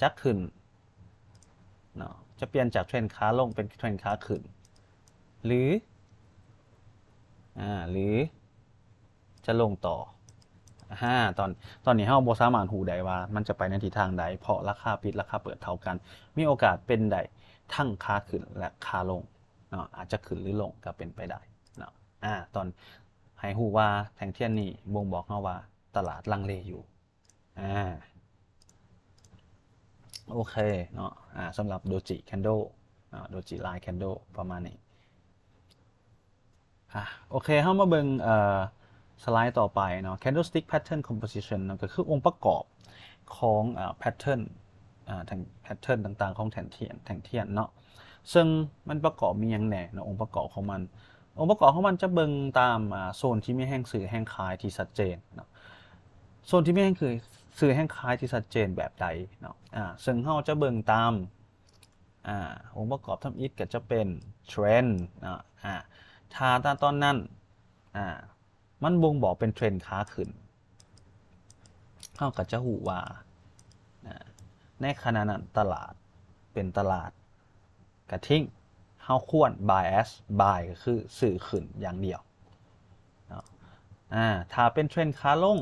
ຈະຂຶ້ນເນາະ ຈະປ່ຽນຈາກເທຣນຂາລົງເປັນເທຣນຂາຂຶ້ນ ຫຼື ອາ ຫຼື ຈະລົງຕໍ່. ອາ ຕອນ ຕອນນີ້ເຮົາບໍ່ສາມາດຮູ້ໄດ້ວ່າມັນຈະໄປໃນທິດທາງໃດ ເພາະລາຄາປິດ ລາຄາເປີດເທົ່າກັນ ມີໂອກາດເປັນໄດ້ທັງຂາຂຶ້ນ ແລະ ຂາລົງເນາະ ອາດຈະຂຶ້ນ ຫຼື ລົງກໍເປັນໄປໄດ້ເນາະ. ອາ ຕອນ ໃຫ້ຮູ້ວ່າແທ່ງທຽນນີ້ບົ່ງບອກເຮົາວ່າຕະຫຼາດລັງເລຢູ່. ອາ ໂອເຄເນາະ ອາ ສຳລັບໂດຈິແຄນໂດ ອາ ໂດຈິລາຍແຄນໂດ ປະມານນີ້. ອາ ໂອເຄ ເຮົາມາເບິ່ງ ເອີ ສະໄລຕໍ່ໄປເນາະ candlestick pattern composition ເນາະ ກໍຄືອົງປະກອບຂອງ ອາ ແພັດເທີນ ອາ ແທ່ງ ແພັດເທີນຕ່າງໆຂອງແທ່ງທຽນ ແທ່ງທຽນເນາະ ເຊິ່ງມັນປະກອບມີຫຍັງແດ່ເນາະ ອົງປະກອບຂອງມັນ. ອົງປະກອບຂອງມັນຈະເບິ່ງຕາມ ອາ ໂຊນທີ່ມີແຮງຊື້ແຮງຂາຍທີ່ຊັດເຈນເນາະ ໂຊນທີ່ມີແຮງຊື້ ຊື້ແຮງຂາຍທີ່ຊັດເຈນແບບໃດເນາະ ອາ ເຊິ່ງເຮົາຈະເບິ່ງຕາມ ອາ ອົງປະກອບທຳອິດກໍຈະເປັນເທຣນເນາະ ອາ ຖ້າ ຖ້າຕອນນັ້ນ ອາ ມັນບົ່ງບອກເປັນເທຣນຂາຂຶ້ນ ເຮົາກໍຈະຮູ້ວ່າ ອາ ໃນຂະນະນັ້ນຕະຫຼາດເປັນຕະຫຼາດກະທິງ ເຮົາຄວນ bias buy ກໍຄືຊື້ຂຶ້ນຢ່າງດຽວເນາະ. ອາ ຖ້າເປັນເທຣນຂາລົງ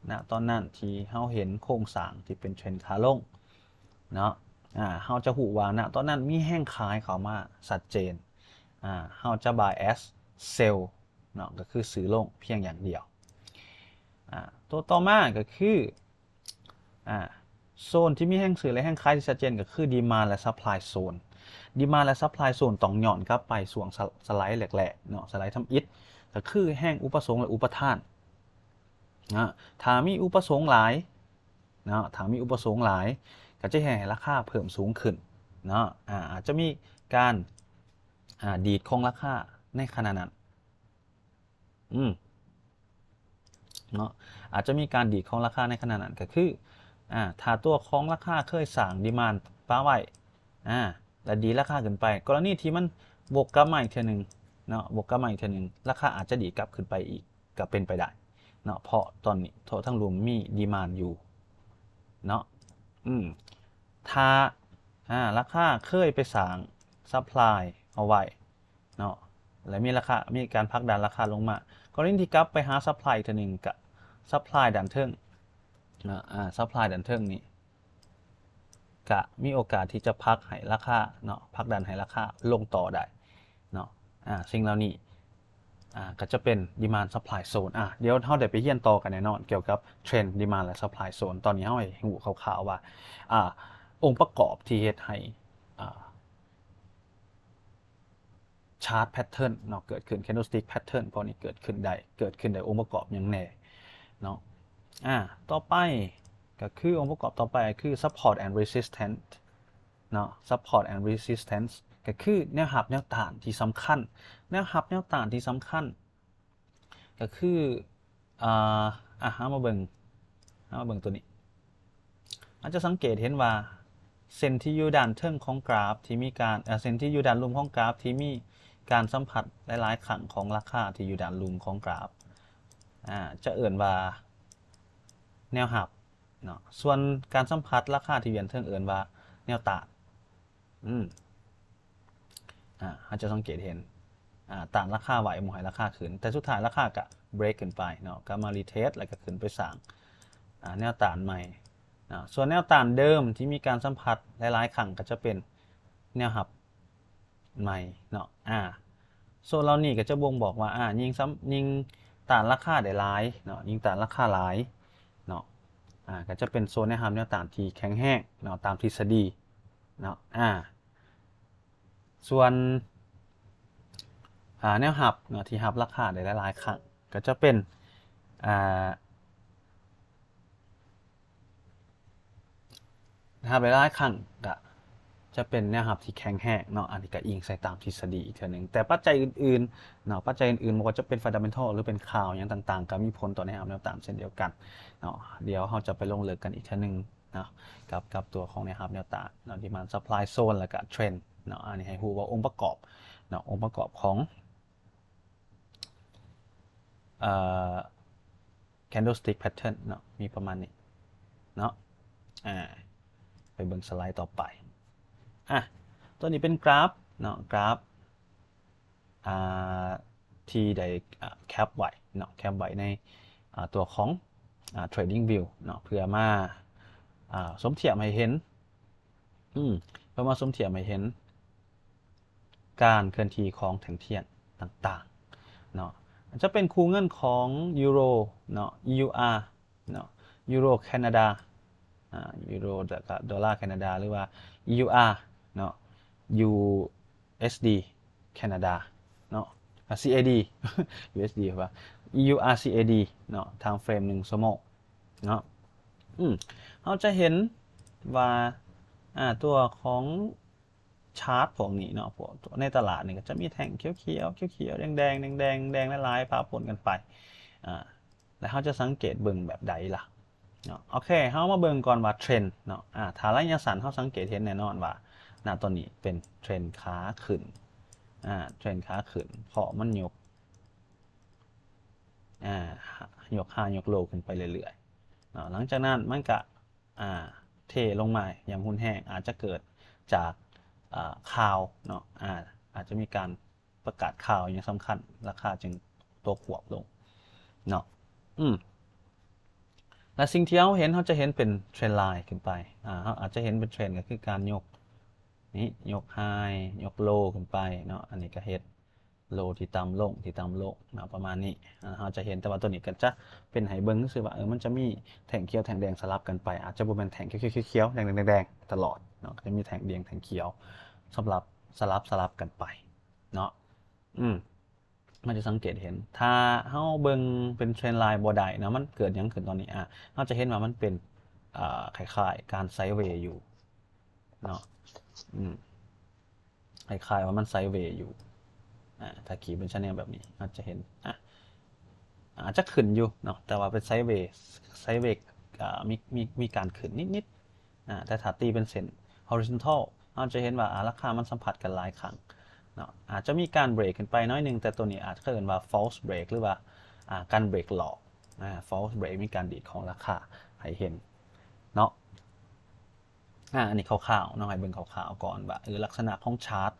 ນະຕອນນັ້ນທີ່ເຮົາເຫັນໂຄງສ້າງທີ່ເປັນເທຣນຂາລົງເນາະ ອາ ເຮົາຈະຮູ້ວ່ານະຕອນນັ້ນມີແຮງຂາຍເຂົ້າມາຊັດເຈນ ອາ ເຮົາຈະ bias sell ເນາະ ກໍຄືຊື້ລົງພຽງຢ່າງດຽວ. ອາ ຕົວຕໍ່ມາກໍຄື ອາ ໂຊນທີ່ມີແຮງຊື້ ແລະ ແຮງຂາຍທີ່ຊັດເຈນກໍຄື demand ແລະ supply zone. demand ແລະ supply zone ຕ້ອງຍ້ອນກັບໄປຊ່ວງສະ ສະໄລແລກໆເນາະ ສະໄລທຳອິດ ກໍຄືແຮງອຸປະສົງ ແລະ ອຸປະທານເນາະ. ຖ້າມີອຸປະສົງຫຼາຍເນາະ ຖ້າມີອຸປະສົງຫຼາຍ ກໍຈະເຮັດໃຫ້ລາຄາເພີ່ມສູງຂຶ້ນເນາະ ອາ ອາດຈະມີການ ອາ ດີດຂອງລາຄາໃນຂະນະນັ້ນ ອືມ ເນາະ ອາດຈະມີການດີດຂອງລາຄາໃນຂະນະນັ້ນ ກໍຄື ອາ ຖ້າຕົວຂອງລາຄາເຄີຍສ້າງ demand ປະໄວ້ ອາ ແລະ ດີດລາຄາຂຶ້ນໄປ ກໍລະນີທີ່ມັນວົກກັບມາອີກເທື່ອໜຶ່ງເນາະ ວົກກັບມາອີກເທື່ອໜຶ່ງ ລາຄາອາດຈະດີດກັບຂຶ້ນໄປອີກ ກໍເປັນໄປໄດ້ເນາະ ເພາະຕອນນີ້ໂທ ທາງລຸ່ມມີ demand ຢູ່ເນາະ ອືມ ຖ້າ ອາ ລາຄາເຄີຍໄປສ້າງ supply ເອົາໄວ້ ເນາະ ແລະ ມີລາຄາ ມີການຜັກດັນລາຄາລົງມາ ກໍລະນີທີ່ກັບໄປຫາ supply ເທື່ອໜຶ່ງ ກະ supply ດ້ານເທິງເນາະ ອາ supply ດ້ານເທິງນີ້ ກະມີໂອກາດທີ່ຈະຜັກໃຫ້ລາຄາເນາະ ຜັກດັນໃຫ້ລາຄາລົງຕໍ່ໄດ້ເນາະ ອາ ສິ່ງເຫຼົ່ານີ້ ອາ ກໍຈະເປັນ demand supply zone. ອາ ດຽວເຮົາໄດ້ໄປຮຽນຕໍ່ກັນແນ່ນອນ ກ່ຽວກັບເທຣນ demand ແລະ supply zone. ຕອນນີ້ເຮົາໃຫ້ຮູ້ຄ່າວໆວ່າ ອາ ອົງປະກອບທີ່ເຮັດໃຫ້ ອາ chart pattern ເນາະ ເກີດຂຶ້ນ candlestick pattern ພວກນີ້ເກີດຂຶ້ນໄດ້ ເກີດຂຶ້ນໄດ້ອົງປະກອບຫຍັງແດ່ເນາະ. ອາ ຕໍ່ໄປກໍຄື ອົງປະກອບຕໍ່ໄປກໍຄື support and resistance ເນາະ support and resistance ກໍຄືແນວຮັບແນວຕ້ານທີ່ສຳຄັນ ແນວຮັບແນວຕ້ານທີ່ສຳຄັນ ກໍຄື ອາ ອາ ເຮົາມາເບິ່ງ ເຮົາມາເບິ່ງຕົວນີ້ ເຮົາຈະສັງເກດເຫັນວ່າເສັ້ນທີ່ຢູ່ດ້ານເທິງຂອງກຣາຟທີ່ມີການ ເອີ ເສັ້ນທີ່ຢູ່ດ້ານລຸ່ມຂອງກຣາຟທີ່ມີການສຳຜັດຫຼາຍໆຄັ້ງຂອງລາຄາທີ່ຢູ່ດ້ານລຸ່ມຂອງກຣາຟ ອາ ຈະເອີ້ນວ່າແນວຮັບເນາະ ສ່ວນການສຳຜັດລາຄາທີ່ຢູ່ດ້ານເທິງເອີ້ນວ່າແນວຕ້ານ. ອືມ ອາ ເຮົາຈະສັງເກດເຫັນ ອາ ຕ້ານລາຄາໄວ້ ບໍ່ໃຫ້ລາຄາຂຶ້ນ ແຕ່ສຸດທ້າຍລາຄາກະ break ຂຶ້ນໄປເນາະ ກັບມາ retest ແລ້ວກະຂຶ້ນໄປສ້າງ ອາ ແນວຕ້ານໃໝ່ເນາະ. ສ່ວນແນວຕ້ານເດີມທີ່ມີການສຳຜັດຫຼາຍໆຄັ້ງ ກະຈະເປັນແນວຮັບໃໝ່ເນາະ. ອາ ໂຊນເຫຼົ່ານີ້ກະຈະບົ່ງບອກວ່າ ອາ ຍິ່ງສຳ ຍິ່ງຕ້ານລາຄາໄດ້ຫຼາຍເນາະ ຍິ່ງຕ້ານລາຄາຫຼາຍເນາະ ອາ ກະຈະເປັນໂຊນແນວຮັບແນວຕ້ານທີ່ແຂງແຮງເນາະ ຕາມທິດສະດີເນາະ. ອາ ສ່ວນ ອາ ແນວຮັບເນາະ ທີ່ຮັບລາຄາໄດ້ຫຼາຍໆຄັ້ງ ກໍຈະເປັນ ອາ ແນວຮັບຫຼາຍໆຄັ້ງ ກໍຈະເປັນແນວຮັບທີ່ແຂງແຮງເນາະ. ອັນນີ້ກໍອີງໃສ່ຕາມທິດສະດີອີກເທື່ອໜຶ່ງ ແຕ່ປັດໄຈອື່ນໆເນາະ ປັດໄຈອື່ນໆ ບໍ່ວ່າຈະເປັນ fundamental ຫຼື ເປັນຂ່າວຫຍັງຕ່າງໆ ກໍມີຜົນຕໍ່ແນວຮັບແນວຕ້ານເຊັ່ນດຽວກັນເນາະ. ດຽວເຮົາຈະໄປລົງເລິກກັນອີກເທື່ອໜຶ່ງ ເນາະ ກັບ ກັບຕົວຂອງແນວຮັບແນວຕ້ານເນາະ demand supply zone ແລ້ວກະ trend ເນາະ. ອັນນີ້ໃຫ້ຮູ້ວ່າອົງປະກອບເນາະ ອົງປະກອບຂອງ ເອີ candlestick pattern ເນາະ ມີປະມານນີ້ເນາະ. ອາ ໄປເບິ່ງສະໄລຕໍ່ໄປ. ອາ ຕົວນີ້ເປັນກຣາຟເນາະ ກຣາຟ ອາ ທີ່ໄດ້ ອາ ແຄບໄວ້ເນາະ ແຄບໄວ້ໃນ ອ່າ ຕົວຂອງ ອ່າ Trading View ເນາະ ເພື່ອມາ ອ່າ ສົມທຽບໃຫ້ເຫັນ ອືມ ເພື່ອມາສົມທຽບໃຫ້ເຫັນການເຄື່ອນທີ່ຂອງແທ່ງທຽນຕ່າງໆເນາະ. ຈະເປັນຄູ່ເງິນຂອງຢູໂຣເນາະ EUR ເນາະ ຢູໂຣແຄນາດາ ອ່າ ຢູໂຣ ແລ້ວກະໂດລາແຄນາດາ ຫຼືວ່າ EUR ເນາະ USD ແຄນາດາເນາະ ອ່າ CAD USD ວ່າ EUR CAD ເນາະ ທາມເຟຣມໜຶ່ງຊົ່ວໂມງເນາະ. ອືມ ເຮົາຈະເຫັນວ່າ ອ່າ ຕົວຂອງ ຊາດພວກນີ້ເນາະ ພວກໃນຕະຫຼາດນີ້ກໍຈະມີແທ່ງຂຽວໆ ຂຽວໆ ແດງໆ ແດງໆ ແດງໆ ຫຼາຍໆ ປະປົນກັນໄປ ອ່າ ແລ້ວເຮົາຈະສັງເກດເບິ່ງແບບໃດລະເນາະ? ໂອເຄ ເຮົາມາເບິ່ງກ່ອນວ່າເທຣນເນາະ ອ່າ ຖ້າໄລຍະສັ້ນເຮົາສັງເກດເຫັນແນ່ນອນວ່າ ນະ ຕອນນີ້ເປັນເທຣນຂາຂຶ້ນ ອ່າ ເທຣນຂາຂຶ້ນ ເພາະມັນຍົກ ອ່າ ຍົກໄຮ ຍົກໂລຂຶ້ນໄປເລື້ອຍໆເນາະ. ຫຼັງຈາກນັ້ນມັນກະ ອ່າ ເທລົງມາຢ່າງຮຸນແຮງ ອາດຈະເກີດຈາກ ອ່າ ຂ່າວເນາະ ອາ ອາດຈະມີການປະກາດຂ່າວຫຍັງສຳຄັນ ລາຄາຈຶ່ງຕົກຫວບລົງເນາະ. ອືມ ແລະ ສິ່ງທີ່ເຮົາເຫັນ ເຮົາຈະເຫັນເປັນເທຣນລາຍຂຶ້ນໄປ ອ່າ ເຮົາອາດຈະເຫັນເປັນເທຣນ ກໍຄືການຍົກ ນີ້ ຍົກໄຮ ຍົກໂລຂຶ້ນໄປເນາະ. ອັນນີ້ກໍເຮັດ ໂລທີ່ຕ່ຳລົງ ທີ່ຕ່ຳລົງເນາະ ປະມານນີ້ ອ່າ ເຮົາຈະເຫັນ ແຕ່ວ່າຕົວນີ້ກໍຈະເປັນໃຫ້ເບິ່ງຊື່ໆວ່າ ເອີ ມັນຈະມີແທ່ງຂຽວແທ່ງແດງສະຫຼັບກັນໄປ ອາດຈະບໍ່ແມ່ນແທ່ງຂຽວໆ ແດງໆ ຕະຫຼອດເນາະ ກໍຈະມີແທ່ງແດງແທ່ງຂຽວ ສຳລັບສະຫຼັບ ສະຫຼັບກັນໄປເນາະ. ອືມ ມັນຈະສັງເກດເຫັນ ຖ້າເຮົາເບິ່ງເປັນເທຣນລາຍບໍ່ໄດ້ເນາະ ມັນເກີດຫຍັງຂຶ້ນຕອນນີ້ ອ່າ ເຮົາຈະເຫັນວ່າມັນເປັນ ອ່າ ຄ້າຍໆ ການໄຊເວຢູ່ເນາະ ອືມ ຄ້າຍໆວ່າມັນໄຊເວຢູ່ ອ່າ ຖ້າຂີດເປັນ channel ແບບນີ້ ອາດຈະເຫັນ ອ່າ ອາດຈະຂຶ້ນຢູ່ເນາະ ແຕ່ວ່າເປັນໄຊເວ ໄຊເວ ອ່າ ມີ ມີ ມີການຂຶ້ນນິດໆ ອ່າ ແຕ່ຖ້າຕີເປັນເສັ້ນ horizontal ເຮົາຈະເຫັນວ່າ ອ່າ ລາຄາມັນສຳຜັດກັນຫຼາຍຄັ້ງເນາະ ອາດຈະມີການເບຣກຂຶ້ນໄປໜ້ອຍໜຶ່ງ ແຕ່ໂຕນີ້ອາດຈະເອີ້ນວ່າ false break ຫຼືວ່າ ອ່າ ການເບຣກຫຼອກ ອ່າ false break ມີການດີດຂອງລາຄາໃຫ້ເຫັນເນາະ. ອ່າ ອັນນີ້ຄ່າວໆເນາະ ໃຫ້ເບິ່ງຄ່າວໆກ່ອນວ່າ ເອີ ລັກສະນະຂອງຊາດ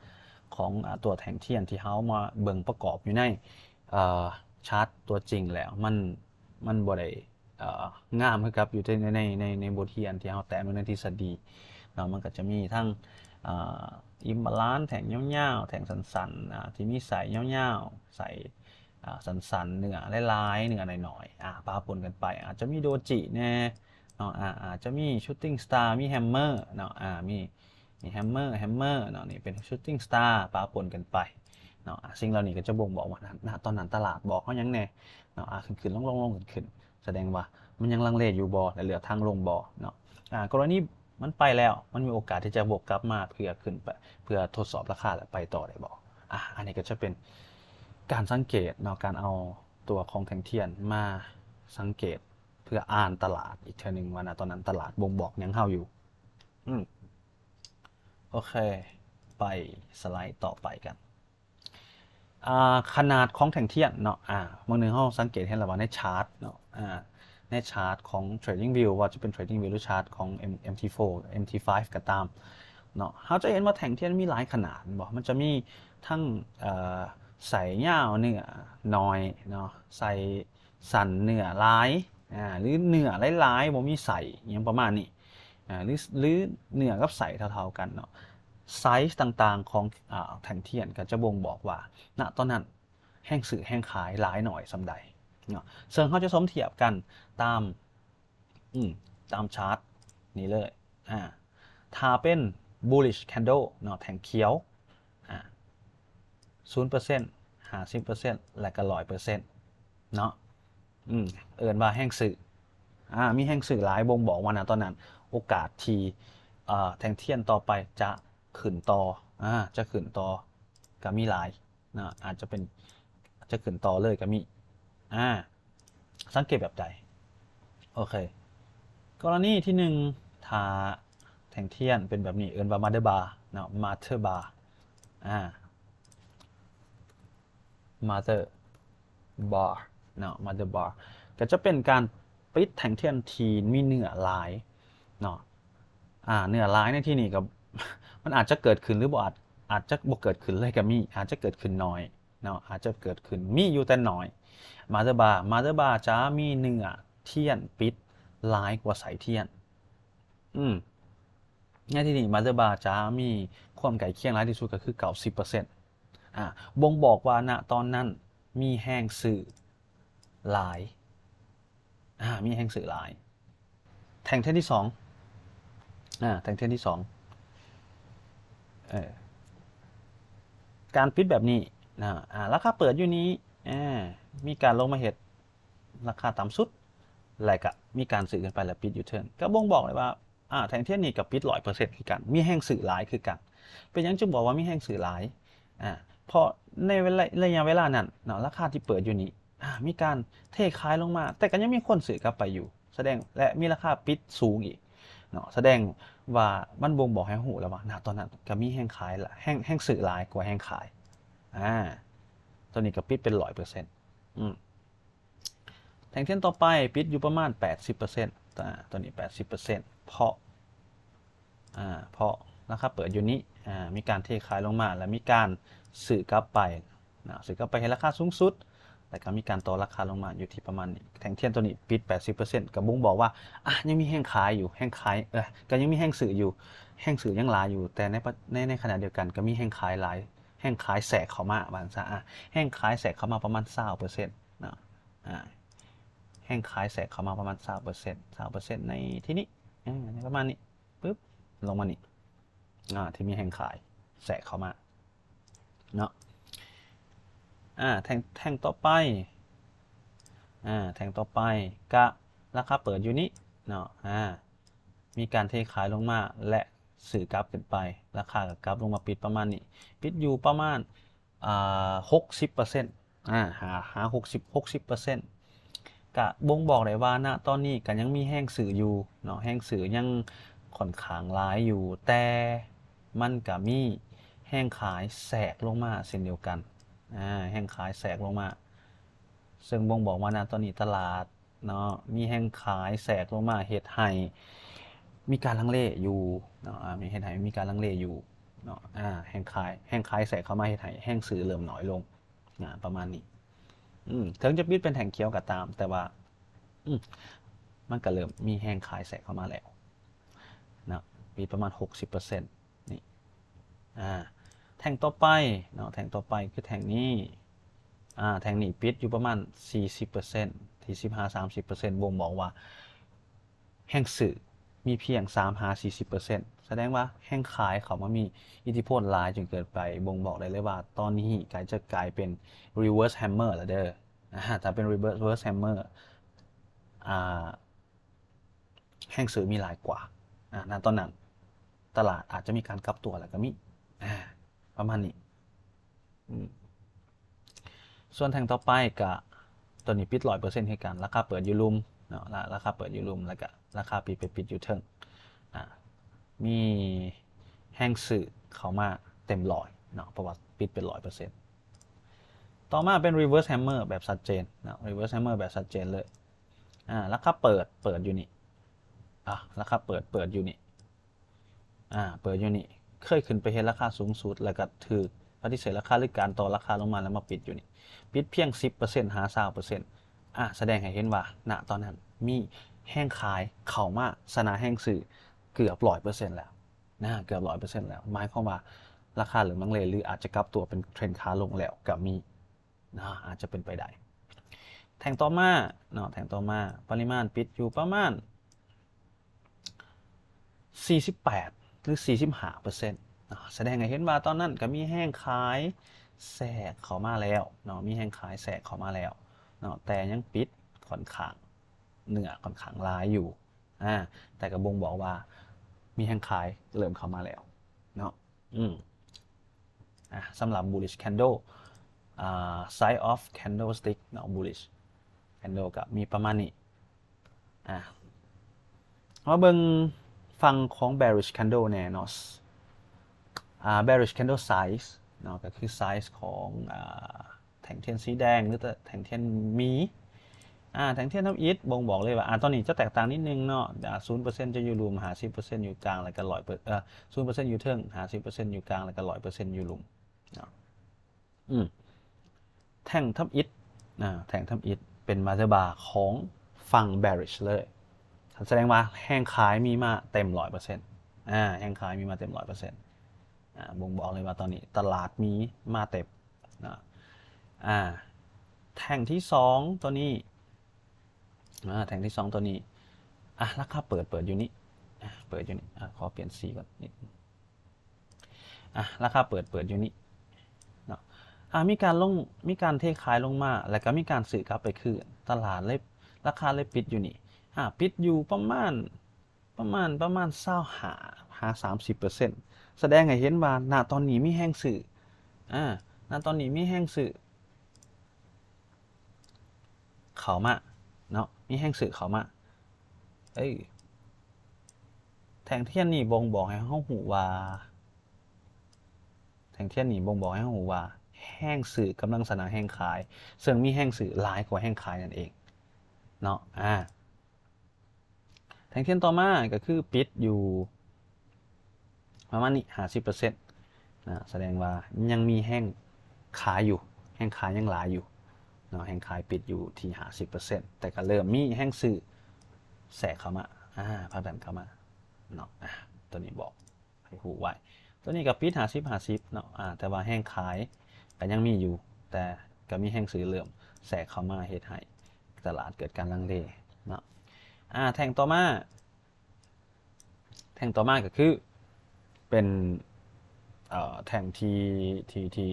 ຂອງ ອ່າ ຕົວແທ່ງທຽນທີ່ເຮົາມາເບິ່ງປະກອບຢູ່ໃນ ເອີ ຊາດຕົວຈິງແລ້ວ ມັນ ມັນບໍ່ໄດ້ ເອີ ງາມຄືກັບຢູ່ໃນ ໃນ ໃນ ໃນບົດຮຽນທີ່ເຮົາແຕ້ມຢູ່ໃນທິດສະດີເນາະ. ມັນກໍຈະມີທັງ ອ່າ imbalance ແທ່ງຍາວໆ ແທ່ງສັ້ນໆ ອ່າ ທີ່ມີໄສ້ຍາວໆ ໄສ້ ອ່າ ສັ້ນໆ ເນື້ອຫຼາຍໆ ເນື້ອໜ້ອຍໆ ອ່າ ປະປົນກັນໄປ ອາດຈະມີໂດຈິແດ່ເນາະ ອ່າ ອາດຈະມີ shooting star ມີ hammer ເນາະ ອ່າ ມີ ມີ hammer hammer ເນາະ ນີ້ເປັນ shooting star ປະປົນກັນໄປເນາະ. ອ່າ ສິ່ງເຫຼົ່ານີ້ກໍຈະບົ່ງບອກວ່າ ນະ ນະຕອນນັ້ນຕະຫຼາດບອກເຮົາຫຍັງແດ່ເນາະ ອ່າ ຂຶ້ນໆ ລົງໆ ຂຶ້ນໆ ສະແດງວ່າມັນຍັງລັງເລຢູ່ບໍ່ ແລະ ເລືອກທາງລົງບໍ່ເນາະ. ອ່າ ກໍລະນີມັນໄປແລ້ວ ມັນມີໂອກາດທີ່ຈະວົກກັບມາເພື່ອຂຶ້ນໄປ ເພື່ອທົດສອບລາຄາ ແລະ ໄປຕໍ່ໄດ້ບໍ່? ອ່າ ອັນນີ້ກໍຈະເປັນການສັງເກດເນາະ ການເອົາຕົວຂອງແທ່ງທຽນມາສັງເກດ ເພື່ອອ່ານຕະຫຼາດອີກເທື່ອໜຶ່ງວ່າ ນະຕອນນັ້ນຕະຫຼາດບົ່ງບອກຫຍັງເຮົາຢູ່. ອືມ ໂອເຄ ໄປສະໄລຕໍ່ໄປກັນ. ອ່າ ຂະໜາດຂອງແທ່ງທຽນເນາະ ອ່າ ມື້ໜຶ່ງເຮົາສັງເກດເຫັນແລ້ວວ່າໃນຊາດເນາະ ອ່າ ໃນຊາດຂອງ Trading View ວ່າຈະເປັນ Trading View ຫຼືຊາດຂອງ M- MT four MT five ກໍຕາມເນາະ ເຮົາຈະເຫັນວ່າແທ່ງທຽນມີຫຼາຍຂະໜາດ ແມ່ນບໍ່? ມັນຈະມີທັງ ເອີ ໄສ້ຍາວເນື້ອໜ້ອຍເນາະ ໄສ້ ສັ້ນເນື້ອຫຼາຍ ອ່າ ຫຼືເນື້ອຫຼາຍໆ ບໍ່ມີໄສ້ ອີ່ຫຍັງປະມານນີ້ ອ່າ ຫຼື ຫຼືເນື້ອກັບໄສ້ເທົ່າໆກັນເນາະ. ໄຊສ໌ຕ່າງໆຂອງ ອ່າ ແທ່ງທຽນກໍຈະບົ່ງບອກວ່າ ນະຕອນນັ້ນແຮງຊື້ແຮງຂາຍຫຼາຍໜ້ອຍສ່ຳໃດເນາະ ເຊິ່ງເຮົາຈະສົມທຽບກັນຕາມ ອືມ ຕາມຊາດນີ້ເລີຍ ອ່າ ຖ້າເປັນ bullish candle ເນາະ ແທ່ງຂຽວ ອ່າ ສູນເປີເຊັນ ຫ້າສິບເປີເຊັນ ແລະກໍຮ້ອຍເປີເຊັນເນາະ ອືມ ເອີ້ນວ່າແຮງຊື້ ອ່າ ມີແຮງຊື້ຫຼາຍ ບົ່ງບອກວ່ານະຕອນນັ້ນໂອກາດທີ່ ເອີ ແທ່ງທຽນຕໍ່ໄປຈະຂຶ້ນຕໍ່ ອ່າ ຈະຂຶ້ນຕໍ່ກໍມີຫຼາຍເນາະ ອາດຈະເປັນ ຈະຂຶ້ນຕໍ່ເລີຍກໍມີ ອ່າ ສັງເກດແບບໃດ? ໂອເຄ ກໍລະນີທີໜຶ່ງ ຖ້າແທ່ງທຽນເປັນແບບນີ້ ເອີ້ນວ່າ mother bar ເນາະ mother bar ອ່າ mother bar ເນາະ mother bar ກໍຈະເປັນການປິດແທ່ງທຽນທີ່ມີເນື້ອຫຼາຍເນາະ ອ່າ ເນື້ອຫຼາຍໃນທີ່ນີ້ກໍ ມັນອາດຈະເກີດຂຶ້ນ ຫຼືບໍ່ອາດ ອາດຈະບໍ່ເກີດຂຶ້ນເລີຍກໍມີ ອາດຈະເກີດຂຶ້ນໜ້ອຍ ເນາະ ອາດຈະເກີດຂຶ້ນ ມີຢູ່ແຕ່ໜ້ອຍ. Mother bar Mother bar ຈະມີເນື້ອທຽນປິດຫຼາຍກວ່າສາຍທຽນ. ອືມ ໃນທີ່ນີ້ Mother bar ຈະມີຄວາມໃກ້ຄຽງຫຼາຍທີ່ສຸດກໍຄືເກົ້າສິບເປີເຊັນ ອ່າ ບົ່ງບອກວ່າ ນະ ຕອນນັ້ນມີແຮງຊື້ຫຼາຍ ອ່າ ມີແຮງຊື້ຫຼາຍ. ແທ່ງທຽນທີສອງ ອ່າ ແທ່ງທຽນທີສອງ ເອີ ການປິດແບບນີ້ ນະ ອ່າ ລາຄາເປີດຢູ່ນີ້ ອ່າ ມີການລົງມາເຮັດລາຄາຕ່ຳສຸດ ແລະກະມີການຊື້ຂຶ້ນໄປ ແລະປິດຢູ່ເທິງ ກໍບົ່ງບອກເລີຍວ່າ ອ່າ ແທ່ງທຽນນີ້ກໍປິດຮ້ອຍເປີເຊັນຄືກັນ ມີແຮງຊື້ຫຼາຍຄືກັນ. ເປັນຫຍັງຈຶ່ງບອກວ່າມີແຮງຊື້ຫຼາຍ? ອ່າ ເພາະໃນເວລາ ໄລຍະເວລານັ້ນເນາະ ລາຄາທີ່ເປີດຢູ່ນີ້ ອ່າ ມີການເທຂາຍລົງມາ ແຕ່ກໍຍັງມີຄົນຊື້ກັບໄປຢູ່ ສະແດງ ແລະມີລາຄາປິດສູງອີກເນາະ ສະແດງວ່າມັນບົ່ງບອກໃຫ້ຮູ້ແລ້ວວ່າ ນະ ຕອນນັ້ນກໍມີແຮງຂາຍ ແຮງ ແຮງຊື້ຫຼາຍກວ່າແຮງຂາຍ. ອ່າ ຕົວນີ້ກໍປິດເປັນຮ້ອຍເປີເຊັນ. ອືມ ແທ່ງທຽນຕໍ່ໄປປິດຢູ່ປະມານແປດສິບເປີເຊັນ ອ່າ ຕົວນີ້ແປດສິບເປີເຊັນ ເພາະ ອ່າ ເພາະລາຄາເປີດຢູ່ນີ້ ອ່າ ມີການເທຂາຍລົງມາ ແລະມີການຊື້ກັບໄປນະ ຊື້ກັບໄປໃຫ້ລາຄາສູງສຸດ ແລ້ວກໍມີການຕໍ່ລາຄາລົງມາຢູ່ທີ່ປະມານນີ້. ແທ່ງທຽນຕົວນີ້ປິດແປດສິບເປີເຊັນ ກໍບົ່ງບອກວ່າ ອ່າ ຍັງມີແຮງຂາຍຢູ່ ແຮງຂາຍ ເອີ ກໍຍັງມີແຮງຊື້ຢູ່ ແຮງຊື້ຍັງຫຼາຍຢູ່ ແຕ່ໃນ ໃນ ໃນຂະນະດຽວກັນກໍມີແຮງຂາຍຫຼາຍ ແຮງຂາຍແຊກເຂົ້າມາ ວ່າຊັ້ນຊະ ອ່າ ແຮງຂາຍແຊກເຂົ້າມາປະມານຊາວເປີເຊັນເນາະ ອ່າ ແຮງຂາຍແຊກເຂົ້າມາປະມານຊາວເປີເຊັນ ຊາວເປີເຊັນ ໃນທີ່ນີ້ ເອີ ໃນປະມານນີ້ ປຶບ ລົງມານີ້ ອ່າ ທີ່ມີແຮງຂາຍແຊກເຂົ້າມາເນາະ. ອ່າ ແທ່ງ ແທ່ງຕໍ່ໄປ ອ່າ ແທ່ງຕໍ່ໄປກະລາຄາເປີດຢູ່ນີ້ເນາະ ອ່າ ມີການເທຂາຍລົງມາ ແລະ ຊື້ກັບຂຶ້ນໄປ ລາຄາກໍກັບລົງມາປິດປະມານນີ້ ປິດຢູ່ປະມານ ອ່າ ຫົກສິບເປີເຊັນ ອ່າ ຫາ ຫາ ຫົກສິບ ຫົກສິບເປີເຊັນ ກະບົ່ງບອກໄດ້ວ່າ ນະ ຕອນນີ້ກໍຍັງມີແຮງຊື້ຢູ່ເນາະ ແຮງຊື້ຍັງຂ້ອນຂ້າງຫຼາຍຢູ່ ແຕ່ມັນກະມີແຮງຂາຍແຊກລົງມາເຊັ່ນດຽວກັນ ອ່າ ແຮງຂາຍແຊກລົງມາ ເຊິ່ງບົ່ງບອກວ່າ ນະ ຕອນນີ້ຕະຫຼາດ ເນາະ ມີແຮງຂາຍແຊກລົງມາເຮັດໃຫ້ມີການລັງເລຢູ່ເນາະ ອ່າ ມີ ເຮັດໃຫ້ມີການລັງເລຢູ່ເນາະ ອ່າ ແຮງຂາຍ ແຮງຂາຍແຊກເຂົ້າມາເຮັດໃຫ້ແຮງຊື້ເລີ່ມໜ້ອຍລົງ ອ່າ ປະມານນີ້ ອືມ ເຖິງຈະປິດເປັນແທ່ງຂຽວກໍຕາມ ແຕ່ວ່າ ອືມ ມັນກໍເລີ່ມມີແຮງຂາຍແຊກເຂົ້າມາແລ້ວເນາະ ມີປະມານຫົກສິບເປີເຊັນ ນີ້ ອ່າ ແທ່ງຕໍ່ໄປເນາະ ແທ່ງຕໍ່ໄປຄືແທ່ງນີ້ ອ່າ ແທ່ງນີ້ປິດຢູ່ປະມານສີ່ສິບເປີເຊັນ ສີ່ສິບຫາສາມສິບເປີເຊັນ ບົ່ງບອກວ່າແຮງຊື້ມີພຽງສາມຫາສີ່ສິບເປີເຊັນ ສະແດງວ່າແຮງຂາຍເຂົ້າມາມີອິດທິພົນຫຼາຍຈົນເກີນໄປ ບົ່ງບອກໄດ້ເລີຍວ່າຕອນນີ້ໃກ້ຈະກາຍເປັນ reverse hammer ແລ້ວເດີ ອ່າ ຖ້າເປັນ reverse hammer ອ່າ ແຮງຊື້ມີຫຼາຍກວ່າ ອ່າ ນະ ຕອນນັ້ນຕະຫຼາດອາດຈະມີການກັບຕົວແລ້ວກໍມີ ອ່າ ປະມານນີ້ ອືມ ສ່ວນແທ່ງຕໍ່ໄປກະ ຕົວນີ້ປິດຮ້ອຍເປີເຊັນຄືກັນ ລາຄາເປີດຢູ່ລຸ່ມເນາະ ລາ ລາຄາເປີດຢູ່ລຸ່ມ ແລ້ວກະລາຄາປິດໄປປິດຢູ່ເທິງ ອ່າ ມີແຮງຊື້ເຂົ້າມາເຕັມຮ້ອຍເນາະ ເພາະວ່າປິດເປັນຮ້ອຍເປີເຊັນ. ຕໍ່ມາເປັນ reverse hammer ແບບຊັດເຈນເນາະ reverse hammer ແບບຊັດເຈນເລີຍ ອ່າ ລາຄາເປີດ ເປີດຢູ່ນີ້ ອ່າ ລາຄາເປີດ ເປີດຢູ່ນີ້ ອ່າ ເປີດຢູ່ນີ້ ເຄີຍຂຶ້ນໄປເຮັດລາຄາສູງສຸດ ແລ້ວກໍຖືກປະຕິເສດລາຄາ ຫຼື ການຕໍ່ລາຄາລົງມາ ແລ້ວມາປິດຢູ່ນີ້ ປິດພຽງສິບເປີເຊັນຫາຊາວເປີເຊັນ ອ່າ ສະແດງໃຫ້ເຫັນວ່າ ນະ ຕອນນັ້ນມີແຮງຂາຍເຂົ້າມາຊະນະແຮງຊື້ເກືອບຮ້ອຍເປີເຊັນແລ້ວ ນະ ເກືອບຮ້ອຍເປີເຊັນແລ້ວ ໝາຍຄວາມວ່າລາຄາເລີ່ມລັງເລ ຫຼື ອາດຈະກັບຕົວເປັນເທຣນຂາລົງແລ້ວກໍມີ ນະ ອາດຈະເປັນໄປໄດ້. ແທ່ງຕໍ່ມາເນາະ ແທ່ງຕໍ່ມາ ປະລິມານປິດຢູ່ປະມານສີ່ສິບແປດ ຫຼື ສີ່ສິບຫ້າເປີເຊັນເນາະ ສະແດງໃຫ້ເຫັນວ່າຕອນນັ້ນກໍມີແຮງຂາຍແຊກເຂົ້າມາແລ້ວເນາະ ມີແຮງຂາຍແຊກເຂົ້າມາແລ້ວເນາະ ແຕ່ຍັງປິດຂ້ອນຂ້າງ ເນື້ອຂ້ອນຂ້າງຫຼາຍຢູ່ ອ່າ ແຕ່ກໍບົ່ງບອກວ່າມີແຮງຂາຍເລີ່ມເຂົ້າມາແລ້ວເນາະ ອືມ ອ່າ ສຳລັບ bullish candle ອ່າ size of candlestick ເນາະ bullish candle ກໍມີປະມານນີ້ ອ່າ ມາເບິ່ງຝັ່ງຂອງ bearish candle ແດ່ເນາະ ອ່າ bearish candle size ເນາະ ກໍຄື size ຂອງ ອ່າ ແທ່ງທຽນສີແດງ ຫຼື ແທ່ງທຽນໝີ ອ່າ ແທ່ງທຽນທຳອິດບົ່ງບອກເລີຍວ່າ ອ່າ ຕອນນີ້ຈະແຕກຕ່າງນິດໜຶ່ງເນາະ ອ່າ ສູນເປີເຊັນຈະຢູ່ລຸ່ມ ຫ້າສິບເປີເຊັນຢູ່ກາງ ແລ້ວກໍຮ້ອຍເປີ ເອີ ສູນເປີເຊັນຢູ່ເທິງ ຫ້າສິບເປີເຊັນຢູ່ກາງ ແລ້ວກໍຮ້ອຍເປີເຊັນຢູ່ລຸ່ມເນາະ ອືມ ແທ່ງທຳອິດ ອາ ແທ່ງທຳອິດເປັນ mother bar ຂອງຝັ່ງ bearish ເລີຍ. ສະແດງວ່າແຮງຂາຍມີມາເຕັມຮ້ອຍເປີເຊັນ ອາ ແຮງຂາຍມີມາເຕັມຮ້ອຍເປີເຊັນ ອາ ບົ່ງບອກເລີຍວ່າຕອນນີ້ຕະຫຼາດມີມາເຕັມເນາະ. ອາ ແທ່ງທີສອງຕົວນີ້ ອາ ແທ່ງທີສອງຕົວນີ້ ອາ ລາຄາເປີດ ເປີດຢູ່ນີ້ ອາ ເປີດຢູ່ນີ້ ອາ ຂໍປ່ຽນສີກ່ອນນິດ ອາ ລາຄາເປີດ ເປີດຢູ່ນີ້ເນາະ. ອາ ມີການລົງ ມີການເທຂາຍລົງມາ ແລ້ວກໍມີການຊື້ກັບໄປຄືນ ຕະຫຼາດເລີຍ ລາຄາເລີຍປິດຢູ່ນີ້ ອາ ປິດຢູ່ປະມານ ປະມານ ປະມານຊາວຫ້າຫາສາມສິບເປີເຊັນ ສະແດງໃຫ້ເຫັນວ່າ ນະຕອນນີ້ມີແຮງຊື້ ອາ ນະຕອນນີ້ມີແຮງຊື້ເຂົ້າມາເນາະ ມີແຮງຊື້ເຂົ້າມາ. ເອີ ແທ່ງທຽນນີ້ບົ່ງບອກໃຫ້ເຮົາຮູ້ວ່າ ແທ່ງທຽນນີ້ບົ່ງບອກໃຫ້ເຮົາຮູ້ວ່າ ແຮງຊື້ກຳລັງຊະນະແຮງຂາຍ ເຊິ່ງມີແຮງຊື້ຫຼາຍກວ່າແຮງຂາຍນັ້ນເອງເນາະ. ອາ ແທ່ງທຽນຕໍ່ມາກໍຄືປິດຢູ່ປະມານນີ້ຫ້າສິບເປີເຊັນນະ ສະແດງວ່າຍັງມີແຮງຂາຍຢູ່ ແຮງຂາຍຍັງຫຼາຍຢູ່ເນາະ ແຮງຂາຍປິດຢູ່ທີ່ຫ້າສິບເປີເຊັນ ແຕ່ກໍເລີ່ມມີແຮງຊື້ແຊກເຂົ້າມາ ອາ ຜັກດັນເຂົ້າມາເນາະ. ອາ ຕົວນີ້ບອກ ໃຫ້ຮູ້ໄວ້ ຕົວນີ້ກໍປິດຫ້າສິບ ຫ້າສິບເນາະ ອາ ແຕ່ວ່າແຮງຂາຍກໍຍັງມີຢູ່ ແຕ່ກໍມີແຮງຊື້ເລີ່ມແຊກເຂົ້າມາ ເຮັດໃຫ້ຕະຫຼາດເກີດການລັງເລເນາະ. ອາ ແທ່ງຕໍ່ມາ ແທ່ງຕໍ່ມາກໍຄືເປັນ ເອີ ແທ່ງທີ່ ທີ່ ທີ່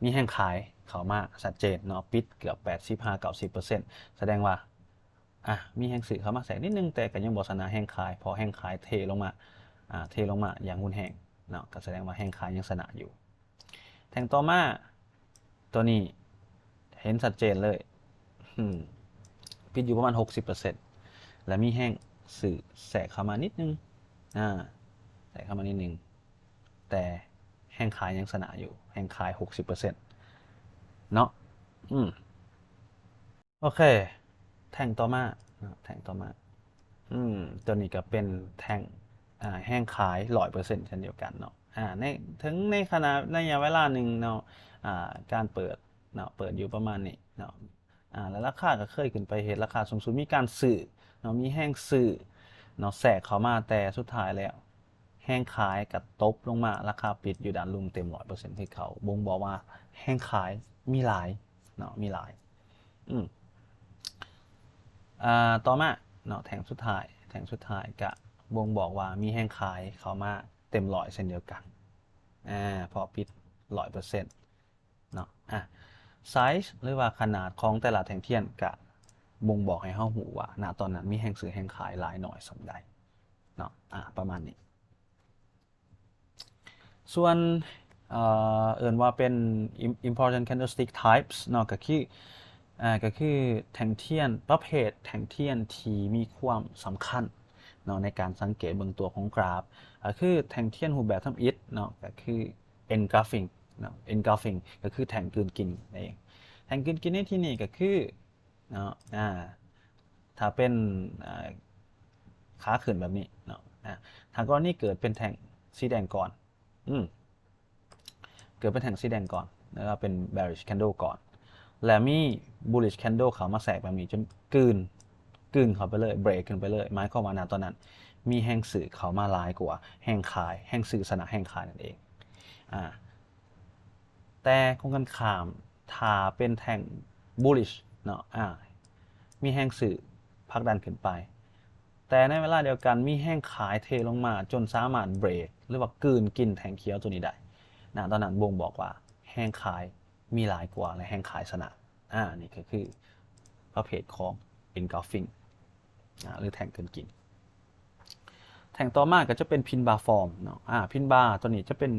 ມີແຮງຂາຍເຂົ້າມາຊັດເຈນເນາະ ປິດເກືອບແປດສິບຫາເກົ້າສິບເປີເຊັນ ສະແດງວ່າ ອາ ມີແຮງຊື້ເຂົ້າມາແຊກນິດໜຶ່ງ ແຕ່ກໍຍັງບໍ່ຊະນະແຮງຂາຍ ເພາະແຮງຂາຍເທລົງມາ ອາ ເທລົງມາຢ່າງຮຸນແຮງເນາະ ກໍສະແດງວ່າແຮງຂາຍຍັງຊະນະຢູ່. ແທ່ງຕໍ່ມາ ຕົວນີ້ເຫັນຊັດເຈນເລີຍ ອືມ ປິດຢູ່ປະມານຫົກສິບເປີເຊັນ ແລະ ມີແຮງຊື້ແຊກເຂົ້າມານິດໜຶ່ງ ອາ ແຊກເຂົ້າມານິດໜຶ່ງ ແຕ່ແຮງຂາຍຍັງຊະນະຢູ່ ແຮງຂາຍຫົກສິບເປີເຊັນເນາະ ອືມ. ໂອເຄ ແທ່ງຕໍ່ມາເນາະ ແທ່ງຕໍ່ມາ ອືມ ຕົວນີ້ກໍເປັນແທ່ງ ອາ ແຮງຂາຍຮ້ອຍເປີເຊັນເຊັ່ນດຽວກັນເນາະ ອາ ໃນ ເຖິງໃນຂະນະໄລຍະເວລາໜຶ່ງເນາະ ອາ ການເປີດເນາະ ເປີດຢູ່ປະມານນີ້ເນາະ ອາ ແລ້ວລາຄາກໍເຄີຍຂຶ້ນໄປເຮັດລາຄາສູງສຸດ ມີການຊື້ເນາະ ມີແຮງຊື້ເນາະ ແຊກເຂົ້າມາ ແຕ່ສຸດທ້າຍແລ້ວ ແຮງຂາຍກະຕົບລົງມາ ລາຄາປິດຢູ່ດ້ານລຸ່ມເຕັມຮ້ອຍເປີເຊັນຄືເກົ່າ ບົ່ງບອກວ່າແຮງຂາຍມີຫຼາຍເນາະ ມີຫຼາຍ ອືມ ອ່າ ຕໍ່ມາເນາະ ແທ່ງສຸດທ້າຍ ແທ່ງສຸດທ້າຍກະບົ່ງບອກວ່າມີແຮງຂາຍເຂົ້າມາເຕັມຮ້ອຍເຊັ່ນດຽວກັນ ອາ ເພາະປິດຮ້ອຍເປີເຊັນ ເນາະ ອາ ໄຊສ໌ ຫຼືວ່າຂະໜາດຂອງແຕ່ລະແທ່ງທຽນກະບົ່ງບອກໃຫ້ເຮົາຮູ້ວ່າ ນະຕອນນັ້ນມີແຮງຊື້ແຮງຂາຍຫຼາຍໜ້ອຍສ່ຳໃດເນາະ ອາ ປະມານນີ້. ສ່ວນ ເອີ ເອີ້ນວ່າເປັນ im- important candlestick types ເນາະ ກໍຄື ອາ ກໍຄືແທ່ງທຽນ ປະເພດແທ່ງທຽນທີ່ມີຄວາມສຳຄັນເນາະ ໃນການສັງເກດເບິ່ງຕົວຂອງກຣາຟ ກໍຄືແທ່ງທຽນຮູບແບບທຳອິດເນາະ ກໍຄື engulfing ເນາະ engulfing ກໍຄືແທ່ງກືນກິນນັ້ນເອງ. ແທ່ງກືນກິນໃນທີ່ນີ້ກໍຄືເນາະ ອາ ຖ້າເປັນ ອາ ຂາຂຶ້ນແບບນີ້ເນາະ ອາ ຖ້າກໍລະນີເກີດເປັນແທ່ງສີແດງກ່ອນ ອືມ ເກີດເປັນແທ່ງສີແດງກ່ອນ ແລ້ວກໍເປັນ bearish candle ກ່ອນ ແລະ ມີ bullish candle ເຂົ້າມາແຊກແບບນີ້ຈົນກືນ ກືນເຂົ້າໄປເລີຍ break ຂຶ້ນໄປເລີຍ ໝາຍຄວາມວ່ານະຕອນນັ້ນມີແຮງຊື້ເຂົ້າມາຫຼາຍກວ່າແຮງຂາຍ ແຮງຊື້ຊະນະແຮງຂາຍນັ້ນເອງ ອາ ແຕ່ກົງກັນຂ້າມ ຖ້າເປັນແທ່ງ bullish ເນາະ ອາ ມີແຮງຊື້ຜັກດັນຂຶ້ນໄປ ແຕ່ໃນເວລາດຽວກັນມີແຮງຂາຍເທລົງມາຈົນສາມາດ break ຫຼືວ່າກືນກິນແທ່ງຂຽວຕົວນີ້ໄດ້ ນະຕອນນັ້ນບົ່ງບອກວ່າແຮງຂາຍມີຫຼາຍກວ່າ ແລະ ແຮງຂາຍຊະນະ ອາ ນີ້ກໍຄືປະເພດຂອງ engulfing ອາ ຫຼືແທ່ງກືນກິນ. ແທ່ງຕໍ່ມາກໍຈະເປັນ pin bar form ເນາະ ອາ pin bar ຕົວນີ້ຈະເປັນ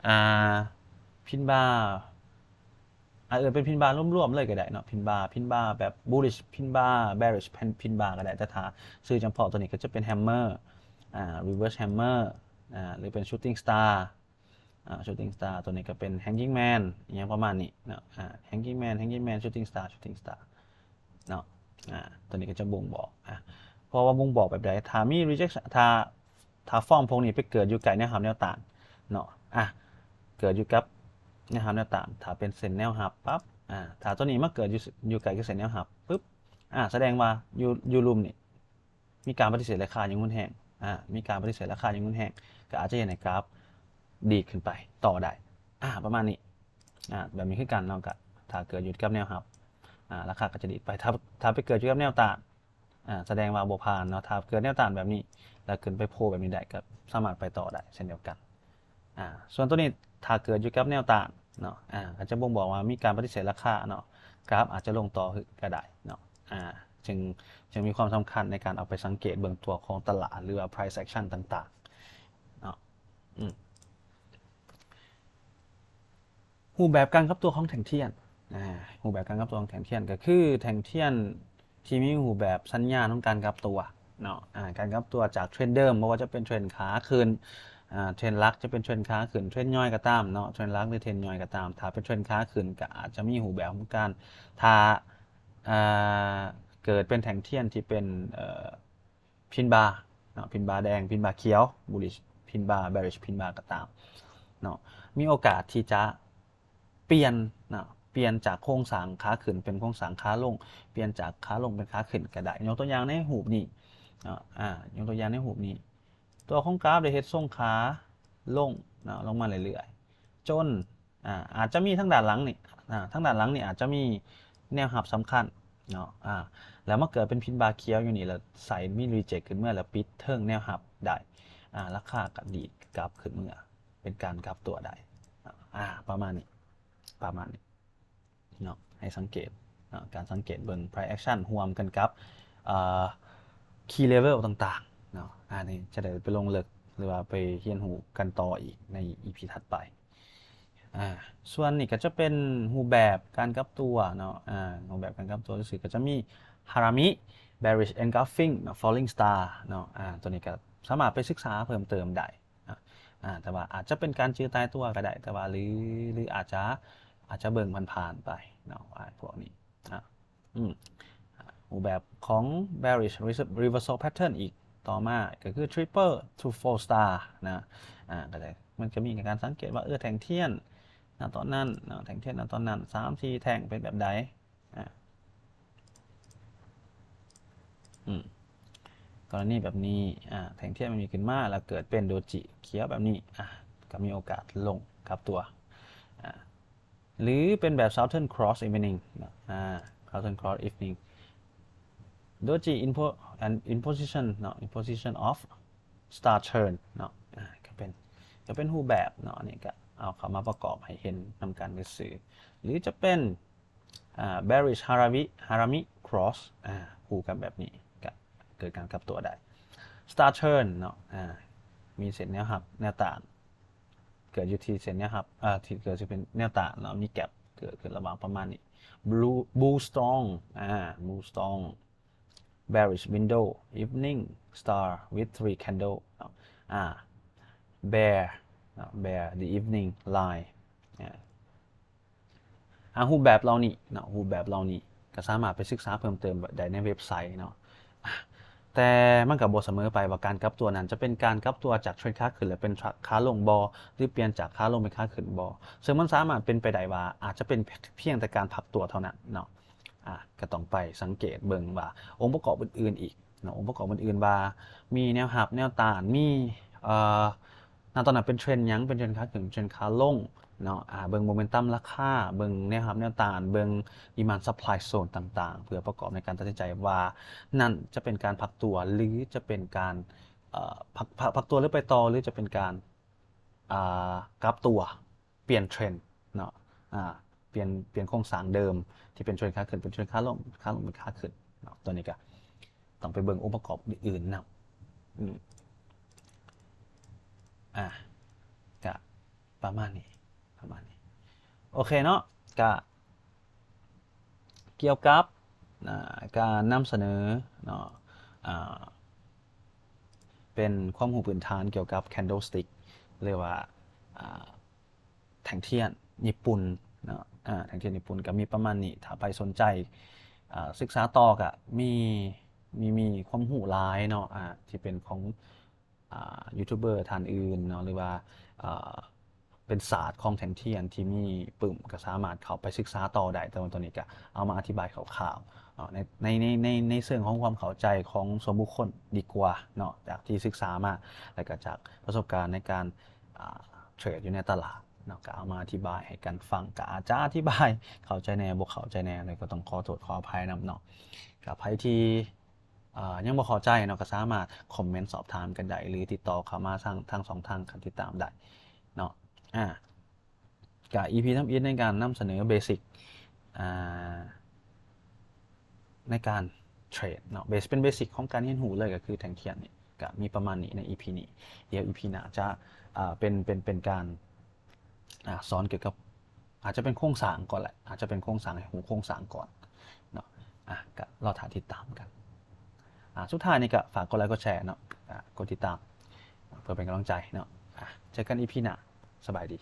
ອາ pin bar ອາ ເອີ້ນເປັນ pin bar ລວມໆເລີຍກໍໄດ້ເນາະ pin bar pin bar ແບບ bullish pin bar bearish pin pin bar ກໍໄດ້ ແຕ່ຖ້າຊື່ຈຳເພາະຕົວນີ້ກໍຈະເປັນ hammer ອາ reverse hammer ອາ ຫຼືເປັນ shooting star ອາ shooting star ຕົວນີ້ກໍເປັນ hanging man ອີ່ຫຍັງປະມານນີ້ເນາະ ອາ hanging man hanging man shooting star shooting star ເນາະ ອາ ຕົວນີ້ກໍຈະບົ່ງບອກ ອາ ເພາະວ່າບົ່ງບອກແບບໃດ ຖ້າມີ rejection ຖ້າ ຖ້າຟອມພວກນີ້ໄປເກີດຢູ່ໃກ້ແນວຮັບແນວຕ້ານເນາະ ອາ ເກີດຢູ່ກັບແນວຮັບແນວຕ້ານ ຖ້າເປັນເສັ້ນແນວຮັບປັບ ອາ ຖ້າຕົວນີ້ມາເກີດຢູ່ ຢູ່ໃກ້ກັບເສັ້ນແນວຮັບປຶບ ອາ ສະແດງວ່າຢູ່ ຢູ່ລຸ່ມນີ້ ມີການປະຕິເສດລາຄາຢ່າງຮຸນແຮງ ອາ ມີການປະຕິເສດລາຄາຢ່າງຮຸນແຮງ ກໍອາດຈະເຮັດໃຫ້ກຣາຟດີດຂຶ້ນໄປຕໍ່ໄດ້ ອາ ປະມານນີ້ ອາ ແບບນີ້ຄືກັນເນາະ ກໍຖ້າເກີດຢູ່ກັບແນວຮັບ ອາ ລາຄາກໍຈະດີດໄປ ຖ້າ ຖ້າໄປເກີດຢູ່ກັບແນວຕ້ານ ອາ ສະແດງວ່າບໍ່ຜ່ານເນາະ ຖ້າເກີດແນວຕ້ານແບບນີ້ ແລ້ວຂຶ້ນໄປໂພແບບນີ້ໄດ້ ກໍສາມາດໄປຕໍ່ໄດ້ເຊັ່ນດຽວກັນ ອາ ສ່ວນຕົວນີ້ຖ້າເກີດຢູ່ກັບແນວຕ້ານເນາະ ອາ ກໍຈະບົ່ງບອກວ່າມີການປະຕິເສດລາຄາເນາະ ກຣາຟອາດຈະລົງຕໍ່ຄື ກໍໄດ້ເນາະ ອາ ຈຶ່ງ ຈຶ່ງມີຄວາມສຳຄັນໃນການເອົາໄປສັງເກດເບິ່ງຕົວຂອງຕະຫຼາດ ຫຼືວ່າ price action ຕ່າງໆເນາະ ອືມ. ຮູບແບບການກັບຕົວຂອງແທ່ງທຽນ ອາ ຮູບແບບການກັບຕົວຂອງແທ່ງທຽນ ກໍຄືແທ່ງທຽນທີ່ມີຮູບແບບສັນຍານຂອງການກັບຕົວເນາະ ອາ ການກັບຕົວຈາກເທຣນເດີມ ບໍ່ວ່າຈະເປັນເທຣນຂາຂຶ້ນ ອາ ເທຣນຫຼັກຈະເປັນເທຣນຂາຂຶ້ນ ເທຣນຍ່ອຍກໍຕາມເນາະ ເທຣນຫຼັກ ຫຼື ເທຣນຍ່ອຍກໍຕາມ ຖ້າເປັນເທຣນຂາຂຶ້ນກໍອາດຈະມີຮູບແບບຂອງການ ຖ້າ ອາ ເກີດເປັນແທ່ງທຽນທີ່ເປັນ ເອີ pin bar ເນາະ pin bar ແດງ pin bar ຂຽວ bullish pin bar bearish pin bar ກໍຕາມເນາະ ມີໂອກາດທີ່ຈະປ່ຽນເນາະ ປ່ຽນຈາກໂຄງສ້າງຂາຂຶ້ນເປັນໂຄງສ້າງຂາລົງ ປ່ຽນຈາກຂາລົງເປັນຂາຂຶ້ນກໍໄດ້ ຍົກຕົວຢ່າງໃນຮູບນີ້ເນາະ ອາ ຍົກຕົວຢ່າງໃນຮູບນີ້ ຕົວຂອງກຣາຟໄດ້ເຮັດຊົງຂາລົງເນາະ ລົງມາເລື້ອຍໆ ຈົນ ອາ ອາດຈະມີທາງດ້ານຫຼັງນີ້ ອາ ທາງດ້ານຫຼັງນີ້ອາດຈະມີແນວຮັບສຳຄັນເນາະ ອາ ແລ້ວມາເກີດເປັນ pin bar ຂຽວຢູ່ນີ້ ແລ້ວໃສ່ມີ reject ຂຶ້ນເມືອ ແລ້ວປິດເທິງແນວຮັບໄດ້ ອາ ລາຄາກໍດີດກັບຂຶ້ນເມືອ ເປັນການກັບຕົວໄດ້ ອາ ປະມານນີ້ ປະມານນີ້ເນາະ ໃຫ້ສັງເກດເນາະ ການສັງເກດເບິ່ງ price action ຮ່ວມກັນກັບ ເອີ key level ຕ່າງໆເນາະ ອັນນີ້ຈະໄດ້ໄປລົງເລິກ ຫຼືວ່າໄປຮຽນຮູ້ກັນຕໍ່ອີກໃນ ອີພີ ຖັດໄປ. ອາ ສ່ວນນີ້ກໍຈະເປັນຮູບແບບການກັບຕົວເນາະ ອາ ຮູບແບບການກັບຕົວຊື່ໆ ກໍຈະມີ Harami bearish engulfing ເນາະ falling star ເນາະ ອາ ຕົວນີ້ກໍສາມາດໄປສຶກສາເພີ່ມເຕີມໄດ້ ອາ ອາ ແຕ່ວ່າອາດຈະເປັນການຈື່ຕາຍຕົວກໍໄດ້ ແຕ່ວ່າ ຫຼື ຫຼືອາດຈະ ອາດຈະເບິ່ງຜ່ານໆໄປເນາະ ອາ ພວກນີ້ ອາ ອືມ ຮູບແບບຂອງ bearish reversal pattern ອີກຕໍ່ມາ ກໍຄື triple to fold star ນະ ອາ ກໍໄດ້ ມັນຈະມີການສັງເກດວ່າ ເອີ ແທ່ງທຽນນະຕອນນັ້ນເນາະ ແທ່ງທຽນນະຕອນນັ້ນ ສາມສີ່ແທ່ງເປັນແບບໃດ ອາ ອືມ ກໍລະນີແບບນີ້ ອາ ແທ່ງທຽນມັນມີຂຶ້ນມາ ແລ້ວເກີດເປັນໂດຈິຂຽວແບບນີ້ ອາ ກໍມີໂອກາດລົງກັບຕົວ ອາ ຫຼືເປັນແບບ Southern Cross Evening ເນາະ ອາ Southern Cross Evening Doji in po- and in position ເນາະ in position of star turn ເນາະ ອາ ກໍເປັນ ກໍເປັນຮູບແບບເນາະ ອັນນີ້ກໍເອົາເຂົ້າມາປະກອບໃຫ້ເຫັນນຳກັນຊື່ໆ ຫຼືຈະເປັນ ອາ bearish Harami Harami Cross ອາ ຄູ່ກັນແບບນີ້ ກໍເກີດການກັບຕົວໄດ້ star turn ເນາະ ອາ ມີເສັ້ນແນວຮັບແນວຕ້ານ ເກີດຢູ່ທີ່ເສັ້ນແນວຮັບ ເອີ ທີ່ເກີດຊິເປັນແນວຕ້ານເນາະ ມີ gap ເກີດຂຶ້ນລະຫວ່າງປະມານນີ້ blue bull strong ອາ bull strong bearish window evening star with three candle ເນາະ ອາ bear ເນາະ bear the evening line ອາ ອາ ຮູບແບບເຫຼົ່ານີ້ເນາະ ຮູບແບບເຫຼົ່ານີ້ກໍສາມາດໄປສຶກສາເພີ່ມເຕີມໄດ້ໃນເວັບໄຊເນາະ ອາ ແຕ່ມັນກໍບໍ່ສະເໝີໄປວ່າການກັບຕົວນັ້ນຈະເປັນການກັບຕົວຈາກເທຣນຂາຂຶ້ນ ແລະ ເປັນຂາລົງບໍ່ ຫຼືປ່ຽນຈາກຂາລົງເປັນຂາຂຶ້ນບໍ່ ເຊິ່ງມັນສາມາດເປັນໄປໄດ້ວ່າອາດຈະເປັນພຽງແຕ່ການພັກຕົວເທົ່ານັ້ນເນາະ ອາ ກໍຕ້ອງໄປສັງເກດເບິ່ງວ່າອົງປະກອບອື່ນໆອີກເນາະ ອົງປະກອບອື່ນໆວ່າມີແນວຮັບແນວຕ້ານ ມີ ເອີ ນະຕອນນັ້ນເປັນເທຣນຫຍັງ ເປັນເທຣນຂາຂຶ້ນ ເທຣນຂາລົງເນາະ ອາ ເບິ່ງໂມເມັນຕັມລາຄາ ເບິ່ງແນວຮັບແນວຕ້ານ ເບິ່ງ demand supply zone ຕ່າງໆ ເພື່ອປະກອບໃນການຕັດສິນໃຈວ່ານັ້ນຈະເປັນການພັກຕົວ ຫຼືຈະເປັນການ ເອີ ພັກ ພັກ ພັກຕົວ ຫຼືໄປຕໍ່ ຫຼືຈະເປັນການ ອາ ກັບຕົວ ປ່ຽນເທຣນເນາະ ອາ ປ່ຽນ ປ່ຽນໂຄງສ້າງເດີມທີ່ເປັນເທຣນຂາຂຶ້ນເປັນເທຣນຂາລົງ ຂາລົງເປັນຂາຂຶ້ນເນາະ ຕົວນີ້ກໍຕ້ອງໄປເບິ່ງອົງປະກອບອື່ນໆນຳ ອືມ ອາ ກະປະມານນີ້ ປະມານນີ້ ໂອເຄເນາະ ກະກ່ຽວກັບ ອາ ການນຳສະເໜີເນາະ ອາ ເປັນຄວາມຮູ້ພື້ນຖານກ່ຽວກັບ candlestick ຫຼືວ່າ ອາ ແທ່ງທຽນຍີ່ປຸ່ນເນາະ ອາ ແທ່ງທຽນຍີ່ປຸ່ນກໍມີປະມານນີ້ ຖ້າໃຜສົນໃຈ ອາ ສຶກສາຕໍ່ກໍມີ ມີ ມີຄວາມຮູ້ຫຼາຍເນາະ ອາ ທີ່ເປັນຂອງ ອາ ຢູທູບເບີທ່ານອື່ນເນາະ ຫຼືວ່າ ອາ ເປັນສາດຂອງແທ່ງທຽນທີ່ມີປຶ້ມ ກໍສາມາດເຂົ້າໄປສຶກສາຕໍ່ໄດ້, ແຕ່ວ່າຕົວນີ້ກໍເອົາມາອະທິບາຍຄ່າວໆເນາະ ໃນ ໃນ ໃນ ໃນ ໃນເຊີງຂອງຄວາມເຂົ້າໃຈຂອງສ່ວນບຸກຄົນດີກວ່າເນາະ ຈາກທີ່ສຶກສາມາ ແລ້ວກໍຈາກປະສົບການໃນການ ອ່າ ເທຣດຢູ່ໃນຕະຫຼາດເນາະ ກໍເອົາມາອະທິບາຍໃຫ້ກັນຟັງ ກໍອາດຈະອະທິບາຍເຂົ້າໃຈແດ່ ບໍ່ເຂົ້າໃຈແດ່ ກໍຕ້ອງຂໍໂທດຂໍອະໄພນຳເນາະ. ກໍໃຜທີ່ ອ່າ ຍັງບໍ່ເຂົ້າໃຈເນາະ ກໍສາມາດຄອມເມັນສອບຖາມກັນໄດ້ ຫຼື ຕິດຕໍ່ເຂົ້າມາທາງ ທາງຊ່ອງທາງການຕິດຕາມໄດ້ເນາະ. ອາ ກະ ອີ ພີ ທຳອິດໃນການນຳສະເໜີເບສິກ ອ່າ ໃນການເທຣດເນາະ ເບສ ເປັນເບສິກຂອງການຮຽນຮູ້ເລີຍ ກໍຄືແທ່ງທຽນນີ້ ກະມີປະມານນີ້ໃນ ອີ ພີ ນີ້. ດຽວ ອີ ພີ ໜ້າຈະ ອ່າ ເປັນ ເປັນ ເປັນການ ອ່າ ສອນກ່ຽວກັບ ອາດຈະເປັນໂຄງສ້າງກ່ອນແຫຼະ ອາດຈະເປັນໂຄງສ້າງ ໃຫ້ຮູ້ໂຄງສ້າງກ່ອນເນາະ. ອາ ກະລໍຖ້າຕິດຕາມກັນ. ອາ ສຸດທ້າຍນີ້ກະຝາກກົດໄລກົດແຊເນາະ ອາ ກົດຕິດຕາມ ເພື່ອເປັນກຳລັງໃຈເນາະ. ອາ ເຈີກັນ ອີ ພີ ໜ້າ. ສະບາຍດີ.